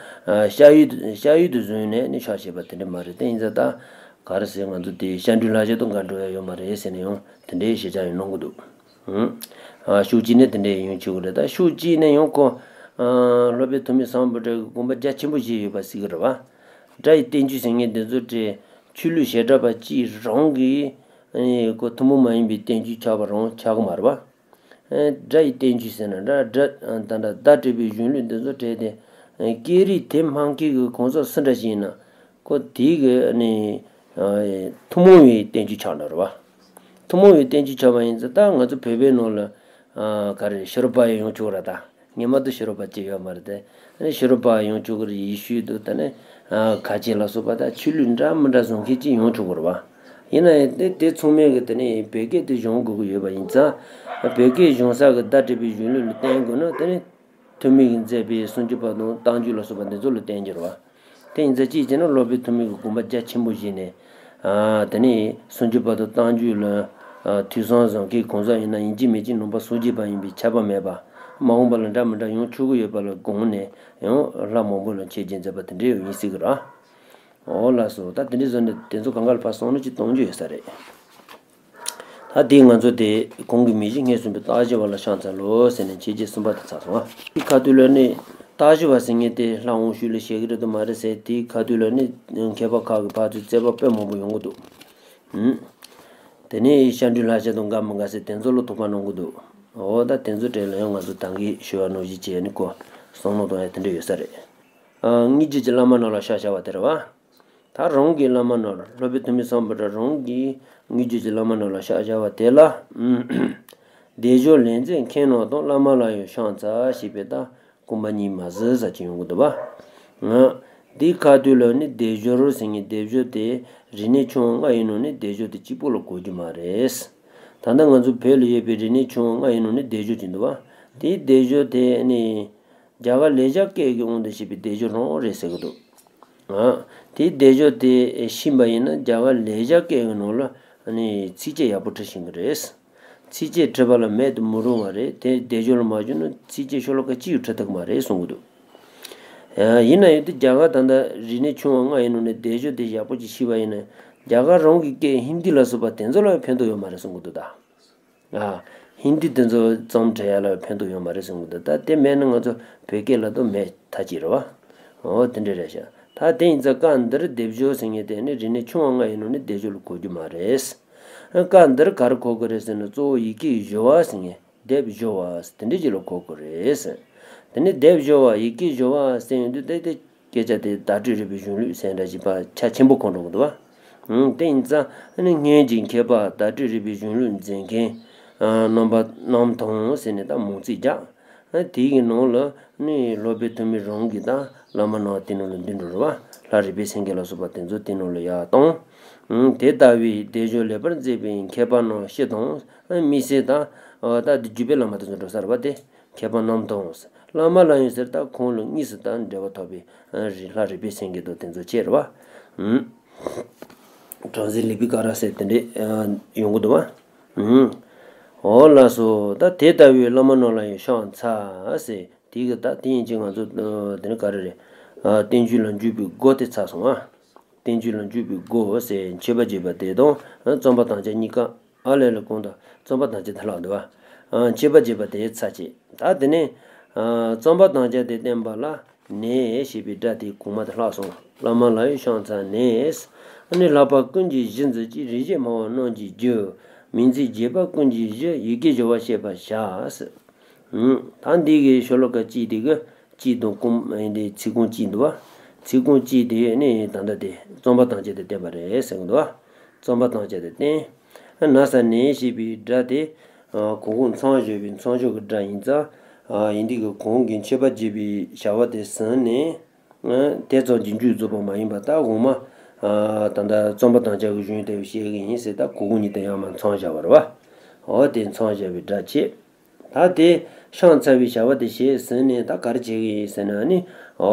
ཨ། ཤ་ཡུལ་ཤ་ཡུལ་དུ་བཟུང་ནས་ནི་ཕྱག་བྱས་པ་དེ་འདྲ་མ་རེད། དེ་ཡིན་ཙང་ད་ག་རེ་ཟེར། ང་ཚོ་དེ་སྐྱབས་འགྲོའི་ལྷ་བྱས་དང་འགལ་འགྲོ་ཡ་ཡོད་མ་རེད་ཟེར་ནས་ཡང་དེ་འདྲའི་ཞིབ་ཆ་ཡང་གནང་གི་འདུག། ཨང་། ཨ། ཕྱོགས་གཅིག་ནས་དེ་འདྲའི་ཡང་ཆོག་གི་རེད། ད་ཕྱོགས་གཅིག་ནས་ཡང་ཁོ། ཨ། སློབ་དཔོན་ཐུ་མི་སམ་བྷོ་ཊ་གི་དགོངས་པ་རྒྱ་ཆེན་པོ་བཞེས་ཡོད་པ་གཟིགས་ཀྱི་རེད་བ། སྒྲ་ཡི་བསྟན་བཅོས་ཟེར་མཁན་དེ་ཚོ་དེ་ཆོས་ལུགས་བྱེ་བྲག་པ་གཅིག་རང་གིས། ཨ་ནི་ཁོ་ཐུན་མོང་མ་ཡིན་པའི་བསྟན་བཅོས་ཆགས་པ་རང་ཆགས་ཀྱི་མ་རེད་བ། ཨ། སྒྲ་ཡི་བསྟན་བཅོས་ཟེར་ན་འདྲ། སྒྲ། ཨ། ད་ལྟ་བརྡ་སྤྲད་པའི་གཞུང་ལུགས་འདི་ཚོ་གྲས་དེ། ཨ། སྐད་རིགས་དེ་སྨྲ་མཁན་གྱི་གང་ཟག་སུ་འདྲ་ཞིག་ཡིན་ན། ཁོ་དེ་གི། ཨ་ནི། ཨ། ཐུན་མོང་བའི་བསྟན་བཅོས་ཆགས་འགྲོ་རེད་བ། ཐུན་མོང་བའི་བསྟན་བཅོས་ཆགས་པ་ཡིན་ཙང་། ད་ང་ཚོ་བོད་པའི་ནང་ལ། ཨ། ག་རེ། ཕྱི་རོལ་པ་ཡང་ཡོང་ཆོག་ར། ད་ངེས་མ་ཏོ་ཕྱི་རོལ་པ་ཅིག་ཡོད་མ་རེད་དེ། ཨ་ནི་ཕྱི་རོལ་པ་ཡང་ཡོང་ཆོག་གི་རེད། ཡེ་ཤུ་དང་། ད་ནི། ཨ། ཁ་ཆེ་ལ་སོགས་པ། ད་ཆོས་ལུགས་འདྲ་མི་འདྲ་བཟུང་མཁན་ཅིག་ཡོང་ཆོག་གི་རེད་བ། ཡིན་ན་ཡང་དེ་དེ་ཚང་མས་གི་དེ་ནི་བོད་སྐད་དེ་སྦྱོང་དགོས་ཀྱི་ཡོད་པ་ཡིན་ཙང་། བོད་སྐད་སྦྱོང་ས་གི་བརྡ་སྤྲད་པའི་གཞུང་ལུགས་ལ་བརྟེན་དགོས་ན། དེ་ནི་ཐུ་མི་གིས་མཛད་པའི་སུམ་ཅུ་པ་དང་རྟགས་འཇུག་ལ་སོགས་པ་འདི་ཚོ་ལ་བརྟེན་རྒྱུ་རེད་བ། དེ་ཡིན་ཙང་གཅིག་བྱས་ན་སློབ་དཔོན་ཐུ་མི་གིས་དགོངས་པ་རྒྱ་ཆེན་པོ་བཞེས་ནས། ཨ། དེ་ནི་སུམ་ཅུ་པ་དང་རྟགས་འཇུག་ལ། ཨ། ཐོས་བསམ་བཟང་མཁན་གང་ཟག་ཡིན་ན་ཡིན་གཅིག་མིན་གཅིག་ནང་པ་སངས་རྒྱས་པ་ཡིན་པས་ཁྱབ་པ་མེད་པ། མ་འོངས་པ་ལ་འདྲ་མི་འདྲ་ཡོང་ཆོག་གི་ཡོད་པ་ལ་དགོངས་ནས་ཡང་ལྷ་མང་པོ་ལ་མཆོད་བརྗོད་མཛད་པ་དེ་འདྲ་ཡོད་ཡིན་སྲིད་ཀྱི་རེད། འོ་ལགས་སོ། ད་དེ་འདྲ་བཟོས་ནས་དེ་ཚོ་གང་ག་ལ་ཕར་བསམ་བློ་ཅིག་གཏོང་རྒྱུ་ཡོད་ས་རེད། ད་དེ་ང་ཚོ་དེ་གོང་གི་མི་བཞི་ངོས་བཟུང་བའི་སྟག་ཞི་བ་ལ་ཕྱག་འཚལ་ལོ་ཟེར་ནས་མཆོད་བརྗོད་གསུམ་པ་དེ་ཚར་སོང་ང་། དེའི་ཁ་ཐུག་ལ་ནི་སྟག་ཞི་བ་ཟེར་མཁན་དེ་ལྷ་དབང་ཕྱུག་ལ་བཤད་ཀྱི་རེད་དམ་མ་རེད་ཟེར། དེའི་ཁ་ཐུག་ལ་ནི་མཁས་པ་ཁག་གིས་ཕར་ཚུར་རྩོད་པ་དཔེ་མང་པོ་ཡོང་གི་འདུག། ཨུམ། དེ་ནས་སྐྱབས་འགྲོའི་ལྷ་བྱས་དང་འགལ་མི་འགལ་ཟེར། དེ་ཚོ་ལ་དོགས་པ་གནང་གི་འདུག། འོ། ད་དེ་ཚོ་གྲས་ལ་ཡང་ང་ཚོ་ད་གིན་ཞུས་པ་ནང་བཞིན་བྱས་ནས་ཁོ་བསམ་བློ་གཏོང་ཡ་དེ་འདྲ་ཡོད་ས་རེད། ཨ། དངོས་བརྒྱུད་ཀྱི་བླ་མ་རྣམས་ལ་ཕྱག་བྱ་བ་དེ་རེད་བ། ད་རང་གི་བླ་མ་རྣམས་སློབ་དཔོན་ཐུ་མི་སམ་བྷོ་ཊ་རང་གི་དངོས་བརྒྱུད་ཀྱི་བླ་མ་རྣམས་ལ་ཕྱག་བྱ་བ་དེ་ལ། བཟླས་བརྗོད་ལེགས་མཛད་མཁན་རྣམས་དང་བླ་མ་ལ་ཡང་ཕྱག་འཚལ་ཞེས་པའི་ད་སྐུར་པ་གཉིས་མ་ཟིན་ས་ཅིག་ཡོང་གི་འདུག་བ། ང་འདིའི་ཁ་ཐུག་ལ་ནི་བཟླས་བརྗོད་ཟེར་མཁན་བཟླས་བརྗོད་དེ་རིག་གནས་ཆུང་བ་ལྔ་ཡི་ནང་ནས་བཟླས་བརྗོད་དེ་གཅིག་པོ་ལ་གོ་རྒྱུ་མ་རེད། ད་ལྟ་ང་ཚོ་བོད་ལ་ཡོད་པའི་རིག་གནས་ཆུང་བ་ལྔ་ཡི་ནང་ནས་བཟླས་བརྗོད་ཅིག་འདུག་བ། དེའི་བཟླས་བརྗོད་དེ་ནི། རྒྱ་གར་ལེགས་སྦྱར་སྐད་ཀྱི་དབང་དུ་བྱས་པའི་བཟླས་བརྗོད་རང་རེད་ཟེར་གྱི་འདུག་ཨ། དེའི་བཟླས་བརྗོད་དེ་ཤེས་པ་ཡིན་ན་རྒྱ་གར་ལེགས་སྦྱར་སྐད་ཀྱི་ནང་ལ་ནི་ཚིགས་བཅད་ཡག་པོ་འབྲི་ཤེས་ཀྱི་རེད། ཚིགས་བཅད་བྲིས་པ་ལ་མེད་དུ་མི་རུང་བ་རེད། དེ་བཟླས་བརྗོད་ལ་མ་བསྒྱུར་ན་ཚིགས་བཅད་ཤོ་ལོ་ཀ་གཅིག་ཡང་འབྲི་ཐུབ་ཀྱི་མ་རེད་གསུང་གི་འདུག་ཨ། ཡིན་ན་ཡང་དེ་རྒྱ་གར་ད་ལྟ་རིག་གནས་ཆུང་བ་ལྔ་ཡི་ནང་ནས་བཟླས་བརྗོད་དེ་ཡག་པོ་ཅིག་ཤེས་པ་ཡིན་ན་རྒྱ་གར་རང་གི་སྐད་ཧིན་དི་ལ་སོགས་པ་དེ་ཚོ་ལ་ཕན་ཐོགས་ཡོད་མ་རེད་གསུང་གི་འདུག་ད། ཨ། ཧིན་དི་དེ་ཚོ་རྩོམ་འབྲི་ཡ་ལ་ཕན་ཐོགས་ཡོད་མ་རེད་གསུང་གི་འདུག་ད་དེ་མེད་ན་ང་ཚོ་བོད་སྐད་ལ་དོ་མེད་ཐག་ཆོད་རེད་བ། འོ་དེ་འདྲ་རེད་ཤག་ད་དེ་ཡིན་ཙང་སྐབས་འདིར་བཟླས་བརྗོད་ཟེར་མཁན་དེ་ནི་རིག་གནས་ཆུང་བ་ལྔ་ཡི་ནང་ནས་བཟླས་བརྗོད་ལ་གོ་རྒྱུ་མ་རེད། སྐབས་འདིར་ག་རེ་གོ་དགོས་རེད་ཟེར་ན་གཙོ་བོ་ཡི་གེ་སྦྱོར་བ་ཟེར་མཁན་སྡེབ་སྦྱོར་བ་དེ་འདྲ་ཅིག་ལ་གོ་དགོས་རེད། དེ་ནི་སྡེབ་སྦྱོར་བ་ཡི་གེ་སྦྱོར་བ་ཟེར་ཡོང་དུས་དེ་དེ། སྐད་ཆ་དེ་བརྡ་སྤྲོད་རིག་པའི་གཞུང་ལུགས་ཟེར་འདྲ་ཞིག་པ་ཆ་ཆེན་པོ་གོ་འགྲོ་གི་འདུག་བ། ཨང་། དེ་ཡིན་ཙང་ནི་སྔོན་གྱི་མཁས་པ་བརྡ་སྤྲོད་རིག་པའི་གཞུང་ལུགས་མཛད་མཁན་རྣམ་པ་རྣམས་དང་ཟེར་ནས་ད་མིང་ཚིག་རྒྱག་དེའི་གི་ནང་ལ་ནི་སློབ་དཔོན་ཐུ་མི་རང་གི་ད་བླ་མ་རྣམས་དེ་ནང་ལ་འདུས་འགྲོ་རེད་བ། ལྷ་རིག་པའི་སེང་གེ་ལ་སོགས་པ་དེ་ཚོ་དེ་ནང་ལ་ཡར་བཏང་། ཨང་། དེ་ལྟ་བུའི་བཟླས་བརྗོད་ལེགས་པར་མཛད་པའི་མཁས་པ་རྣམས་སྤྱི་དང་དམིགས་བསལ་དང་། ད་འདི་བརྒྱུད་པའི་བླ་མ་དེ་ཚོ་འགྲོ་ས་རེད་བ་དེ། མཁས་པ་རྣམས་དང་། བླ་མ་ལ་ཡང་ཟེར་ད་ཁོང་ལ་དངོས་སུ་ད་འབྲེལ་བ་ཐོགས་པའི་རི་ལྷ་རིག་པའི་སེང་གེ་དང་དེ་ཚོ་བྱས་རེད་བ། ཨུམ། གྲངས་འཛིན་ལེགས་པའི་སྐ་རགས་ཟེར་དེ་འདྲས་ཡོང་གི་འདུག་བ། ཨུམ། འོ་ལགས་སོ། ད་དེ་ལྟ་བུའི་བླ་མ་རྣམས་ལ་ཡང་ཕྱག་འཚལ་ཟེར་དེ་གི་ད་དེ་ཡིན་གྱི་ང་ཚོ་དེ་ནི་ག་རེ་རེད། བསྟན་བཅོས་ལ་འཇུག་པའི་སྒོ་དེ་ཚར་སོང་ཨ། བསྟན་བཅོས་ལ་འཇུག་པའི་སྒོ་ཟེར་མཆོད་པ་བརྗོད་པ་དེ་དང་རྩོམ་པ་དམ་བཅའ་གཉིས་ཀ་ཨ་ལས་ལ་གོང་དུ་རྩོམ་པ་དམ་བཅའ་དེ་ལྷག་འདུག་བ། མཆོད་པ་བརྗོད་པ་དེ་ཚར་བཅད། ད་དེ་ནས་རྩོམ་པ་དམ་བཅའ་དེ་བསྟན་པ་ལ་ནས་ཞེས་པའི་སྒྲ་དེ་གོང་མ་དེ་ལྷག་སོང་། བླ་མ་ལ་ཡང་ཕྱག་འཚལ་ནས། ཨ་ནི་ལྷག་པ་ཀུན་གྱི་གཞི་འཛིན་ཅིང་། རིགས་བཞི་སྨྲ་བ་རྣམས་ཀྱི་རྒྱུ། མིང་ཚིག་རྒྱས་པ་ཀུན་གྱི་གཞི། ཡི་གེ་སྦྱོར་བ་བཤད་པར་བྱ། ཨུམ། ད་འདི་གི་ཤོ་ལོ་ཀ་གཅིག་དེ་གི་གཅིག་དང་གོང་ཨེ་འདི་ཚིག་གོང་གཅིག་འདུག་བ། ཚིག་གོང་གཅིག་དེ་ནི་ད་ལྟ་དེ་རྩོམ་པ་དམ་བཅའ་དེ་བསྟན་པ་རེད་ཟེར་གི་འདུག་བ། རྩོམ་པ་དམ་བཅའ་དེ་བསྟན། ན་ས་ནས་ཞེས་པའི་སྒྲ་དེ་གོང་གོང་མཚམས་སྦྱོར་བའི་མཚམས་སྦྱོར་གྱི་སྒྲ་ཡིན་ཙང་ཡིན་དུས་ཀྱི་གོང་གི་མཆོད་པ་བརྗོད་པའི་བྱ་བ་དེ་ཟིན་ནས། དེ་ཙམ་གྱིས་མཇུག་རྫོགས་པ་མ་ཡིན་པར་ད་འོག་མ། ད་ལྟ་རྩོམ་པ་དམ་བཅའ་གི་གཞུང་ལྟ་བུ་བཤད་གི་ཡིན་ཟེར་ད་གོ་གོ་གཉིས་དང་ཡང་མ་མཚམས་བཞག་པ་རེད་བ། འོ་དེ་མཚམས་བཞག་པའི་སྒྲ་བྱས། ད་དེ་ཕྱག་འཚལ་བའི་བྱ་བ་དེ་བྱས་ཟིན་ནས་ད་ག་རེ་བྱེད་གི་ཡིན་ཟེར་ན་ནི། འོ་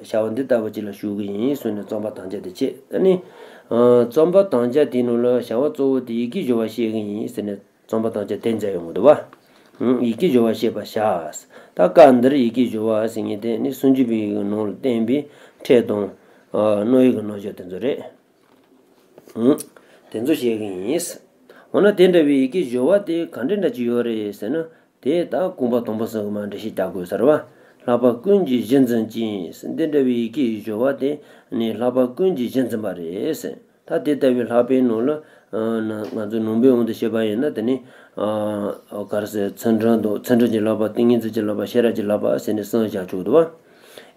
བྱ་བ་འདི་ལྟ་བུ་ཅིག་ལ་ཞུགས་གི་ཡིན་ཟེར་ནས་རྩོམ་པ་དམ་བཅའ་དེ་བྱས་ད་ནི། རྩོམ་པ་དམ་བཅའ་དེའི་ནང་ལ་བྱ་བ་གཙོ་བོ་དེ་ཡི་གེ་སྦྱོར་བ་བཤད་གི་ཡིན་ཟེར་ནས། རྩོམ་པ་དམ་བཅའ་དེ་མཛད་ཡོང་གི་འདུག་བ། ཡི་གེ་སྦྱོར་བ་བཤད་པར་བྱ། ད་སྐབས་འདིར་ཡི་གེ་སྦྱོར་བ་ཟེར་མཁན་དེ་ནི་སུམ་ཅུ་པའི་ནང་ལ་བསྟན་པའི་ཕྲད་དང་། རྣོ་ཡི་གི་རྣམ་གཞག་དེ་ཚོ་རེད། དེ་ཚོ་བཤད་གི་ཡིན། འོ་ན་དེ་འདྲ་བའི་ཡི་གེ་སྦྱོར་བ་དེ་ག་འདྲ་འདྲ་ཅིག་ཡོད་རེད་ཟེར་ན། དེ་ད་གོམ་པ་དང་པོ་ཟེར་གི་མ་འགྲེལ་བཤད་རྒྱག་དགོས་ས་རེད་བ། ལྷག་པ་ཀུན་གྱི་གཞི་འཛིན་ཅིང་ཟེར་འདི་འདྲ་བའི་ཡི་གེ་སྦྱོར་བ་དེ་ནི་ལྷག་པ་ཀུན་གྱི་གཞི་འཛིན་པ་རེད་ཟེར། ད་དེ་ལྟ་བུའི་ལྷག་པའི་ནང་ལ། ང་ཚོ་ནང་པའི་དབང་དུ་བྱས་པ་ཡིན་ན་དེ་ནི། ག་རེ་ཟེར་ཚུལ་ཁྲིམས་དང་ཚུལ་ཁྲིམས་ཀྱི་ལྷག་པ་ཏིང་ངེ་འཛིན་གྱི་ལྷག་པ་ཤེས་རབ་ཀྱི་ལྷག་པ་ཟེར་ནས་གསུམ་བཞག་ཆོག་འདུག་བ།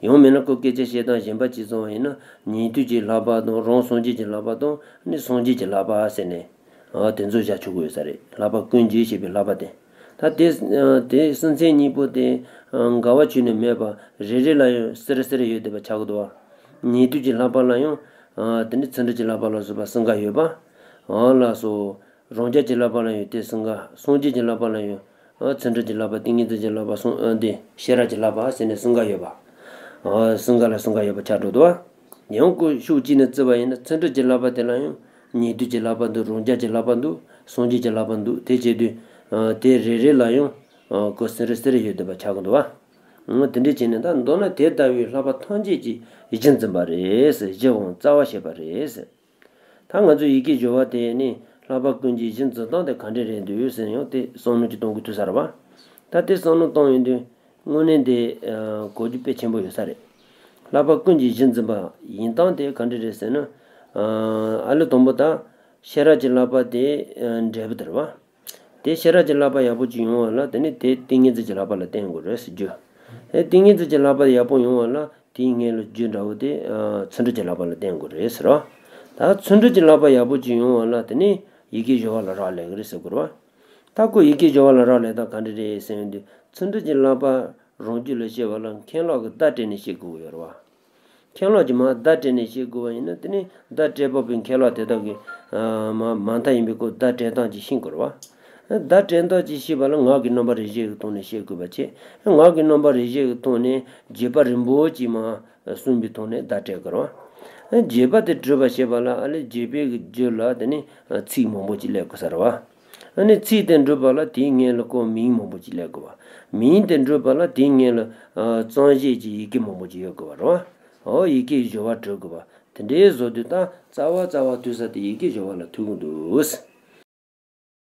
ཡང་མིན་ན་ཁོ་སྐད་ཆ་བཤད་སྟངས་གཞན་པ་ཅིག་སོང་བ་ཡིན་ན་ཉན་ཐོས་ཀྱི་ལྷག་པ་དང་རང་སངས་རྒྱས་ཀྱི་ལྷག་པ་དང་ནི་སངས་རྒྱས་ཀྱི་ལྷག་པ་ཟེར་ནས། དེ་ཚོ་བཞག་ཆོག་གི་ཡོད་ས་རེད། ལྷག་པ་ཀུན་གྱི་ཞེས་པའི་ལྷག་པ་དེ། ད་དེ་དེ་སེམས་ཅན་གཉིས་པོ་དེ་འགལ་བ་ཁྱོན་ནས་མེད་པ་རེ་རེ་ལ་ཡང་གསེར་གསེར་ཡོད་བསྡད་པ་ཆགས་ཀྱི་འདུག་བ། ཉན་ཐོས་ཀྱི་ལྷག་པ་ལ་ཡང་དེ་ནི་ཚུལ་ཁྲིམས་ཀྱི་ལྷག་པ་ལ་སོགས་པ་གསུམ་ཀ་ཡོད་པ། འོ་ལགས་སོ། རང་རྒྱལ་གྱི་བསླབ་པ་ལ་ཡང་དེ་གསུམ་ཀ། སངས་རྒྱས་ཀྱི་བསླབ་པ་ལ་ཡང་ཚུལ་ཁྲིམས་ཀྱི་བསླབ་པ། ཏིང་ངེ་འཛིན་གྱི་བསླབ་པ། སངས་ཨ་འདི་ཤེས་རབ་ཀྱི་བསླབ་པ་ཟེར་ནས་གསུམ་ཀ་ཡོད་པ། གསུམ་ཀ་ལ་གསུམ་ཀ་ཡོད་པ་ཆགས་འགྲོ་འདུག་བ། ཡང་ཁོ་ཤུགས་གཅིག་ནས་བརྩི་བ་ཡིན་ན་ཚུལ་ཁྲིམས་ཀྱི་བསླབ་པ་དེ་ལ་ཡང་ཉན་ཐོས་ཀྱི་བསླབ་པ་འདུག་རང་རྒྱལ་གྱི་བསླབ་པ་འདུག་སངས་རྒྱས་ཀྱི་བསླབ་པ་འདུག་དེ་བྱེད་དུས་དེ་རེ་རེ་ལ་ཡང་ཁོ་གསེར་རེ་གསེར་རེ་ཡོད་བསྡད་པ་ཆགས་ཀྱི་འདུག་བ། དེ་འདྲ་བྱས་ནས་ད་མདོར་ན་དེ་ལྟ་བུའི་བསླབ་པ་ཐམས་ཅད་ཀྱི་གཞི་འཛིན་པ་རེད། གཞི་དབང་རྩ་བ་བྱེད་པ་རེད། ད་ང་ཚོ་ཡི་གེ་སྦྱོར་བ་དེ་ནི་བསླབ་པ་ཀུན་གྱི་གཞི་འཛིན་སྟངས་དེ་ག་འདྲ་རེད་འདུག་ཟེར་ཡང་དེ་བསམ་བློ་ཅིག་གཏོང་དགོས་ཐུག་ས་རེད་བ། ད་དེ་བསམ་བློ་གཏོང་ཡོང་དུས་དངོས་གནས་དེ་གོ་རྒྱུ་དཔེ་ཆེན་པོ་ཡོད་ས་རེད། བསླབ་པ་ཀུན་གྱི་གཞི་འཛིན་པ་ཡིན་སྟངས་དེ་ག་འདྲ་རེད་ཟེར་ན། ཨ་ལེ་དང་པོ་ད་ཤེས་རབ་ཀྱི་བསླབ་པ་དེ་འབྲས་བུ་དེ་རེད་བ། དེ་ཤེས་རབ་ཀྱི་བསླབ་པ་ཡག་པོ་ཅིག་ཡོང་བ་ལ་དེ་ནི་དེ་ཏིང་ངེ་འཛིན་གྱི་བསླབ་པ་ལ་བརྟེན་དགོས་རེད་ཟེར་རྒྱུ། དེ་ཏིང་ངེ་འཛིན་གྱི་བསླབ་པ་ཡག་པོ་ཡོང་བ་ལ། དེའི་སྔོན་ལ་རྒྱུ་འདྲ་བོ་དེ་ཚུལ་ཁྲིམས་ཀྱི་བསླབ་པ་ལ་བརྟེན་དགོས་རེད་ཟེར་བ། ད་ཚུལ་ཁྲིམས་ཀྱི་བསླབ་པ་ཡག་པོ་ཅིག་ཡོང་བ་ལ་དེ་ནི་ཡི་གེ་སྦྱོར་བ་ལ་རག་ལས་ཀྱི་རེད་ཟེར་དགོས་རེད་བ། ད་ཁོ་ཡི་གེ་སྦྱོར་བ་ལ་རག་ལས་ད་ག་འདྲ་རེད་ཟེར་ཡོང་དུས། ཚུལ་ཁྲིམས་ཀྱི་བསླབ་པ་རང་རྒྱུད་ལ་སྐྱེ་བ་ལ་མཁན་སློབ་ཀྱིས་བརྡ་སྤྲད་ནས་ཤེས་དགོས་ཀྱི་ཡོད་རེད་བ། མཁན་སློབ་ཀྱིས་མར་བརྡ་སྤྲད་ནས་ཤེས་དགོས་པ་ཡིན་ན། དེ་ནི་བརྡ་སྤྲད་པ་པོའི་མཁན་སློབ་དེ་དག་གིས་ཨ་མ་མ་མཐའ་ཡིན་པའི་སྐོར་བརྡ་སྤྲད་སྟངས་ཅིག་ཤེས་དགོས་རེད་བ། བརྡ་སྤྲད་སྟངས་ཅིག་ཤེས་པ་ལ་ངག་གི་རྣམ་པ་རེ་ཞིག་གི་ཐོག་ནས་ཤེས་དགོས་པ་བྱས། ངག་གི་རྣམ་པ་རེ་ཞིག་གི་ཐོག་ནས་བརྗོད་པ་རིང་པོ་ཅིག་མར་གསུངས་པའི་ཐོག་ནས་བརྡ་སྤྲད་དགོས་རེད་བ། བརྗོད་པ་དེ་གྲུབ་པ་བྱེད་པ་ལ་ཨ་ལས་བརྗོད་པའི་རྒྱུད་ལ་དེ་ནི་ཚིག་མང་པོ་ཅིག་སླེབས་དགོས་ས་རེད་བ། ཨ་ནི་ཚིག་དེ་འགྲུབ་པ་ལ་དེའི་སྔོན་ལ་ཁོ་མིང་མང་པོ་ཅིག་སླེབས་དགོས་པ། མིང་དེ་འགྲུབ་པ་ལ་དེའི་སྔོན་ལ་ཨ་གཙང་བཞེད་ཀྱི་ཡི་གེ་མང་པོ་ཅིག་ཡོད་དགོས་པ་རེད་བ། འོ་ཡི་གེ་སྦྱོར་བ་གྲུབ་དགོས་པ། དེ་འདྲའི་བཟོ་དུས་ད་རྩ་བ་རྩ་བ་དུས་ས་དེ་ཡི་གེ་སྦྱོར་བ་ལ་ཐུག་གི་འདུག།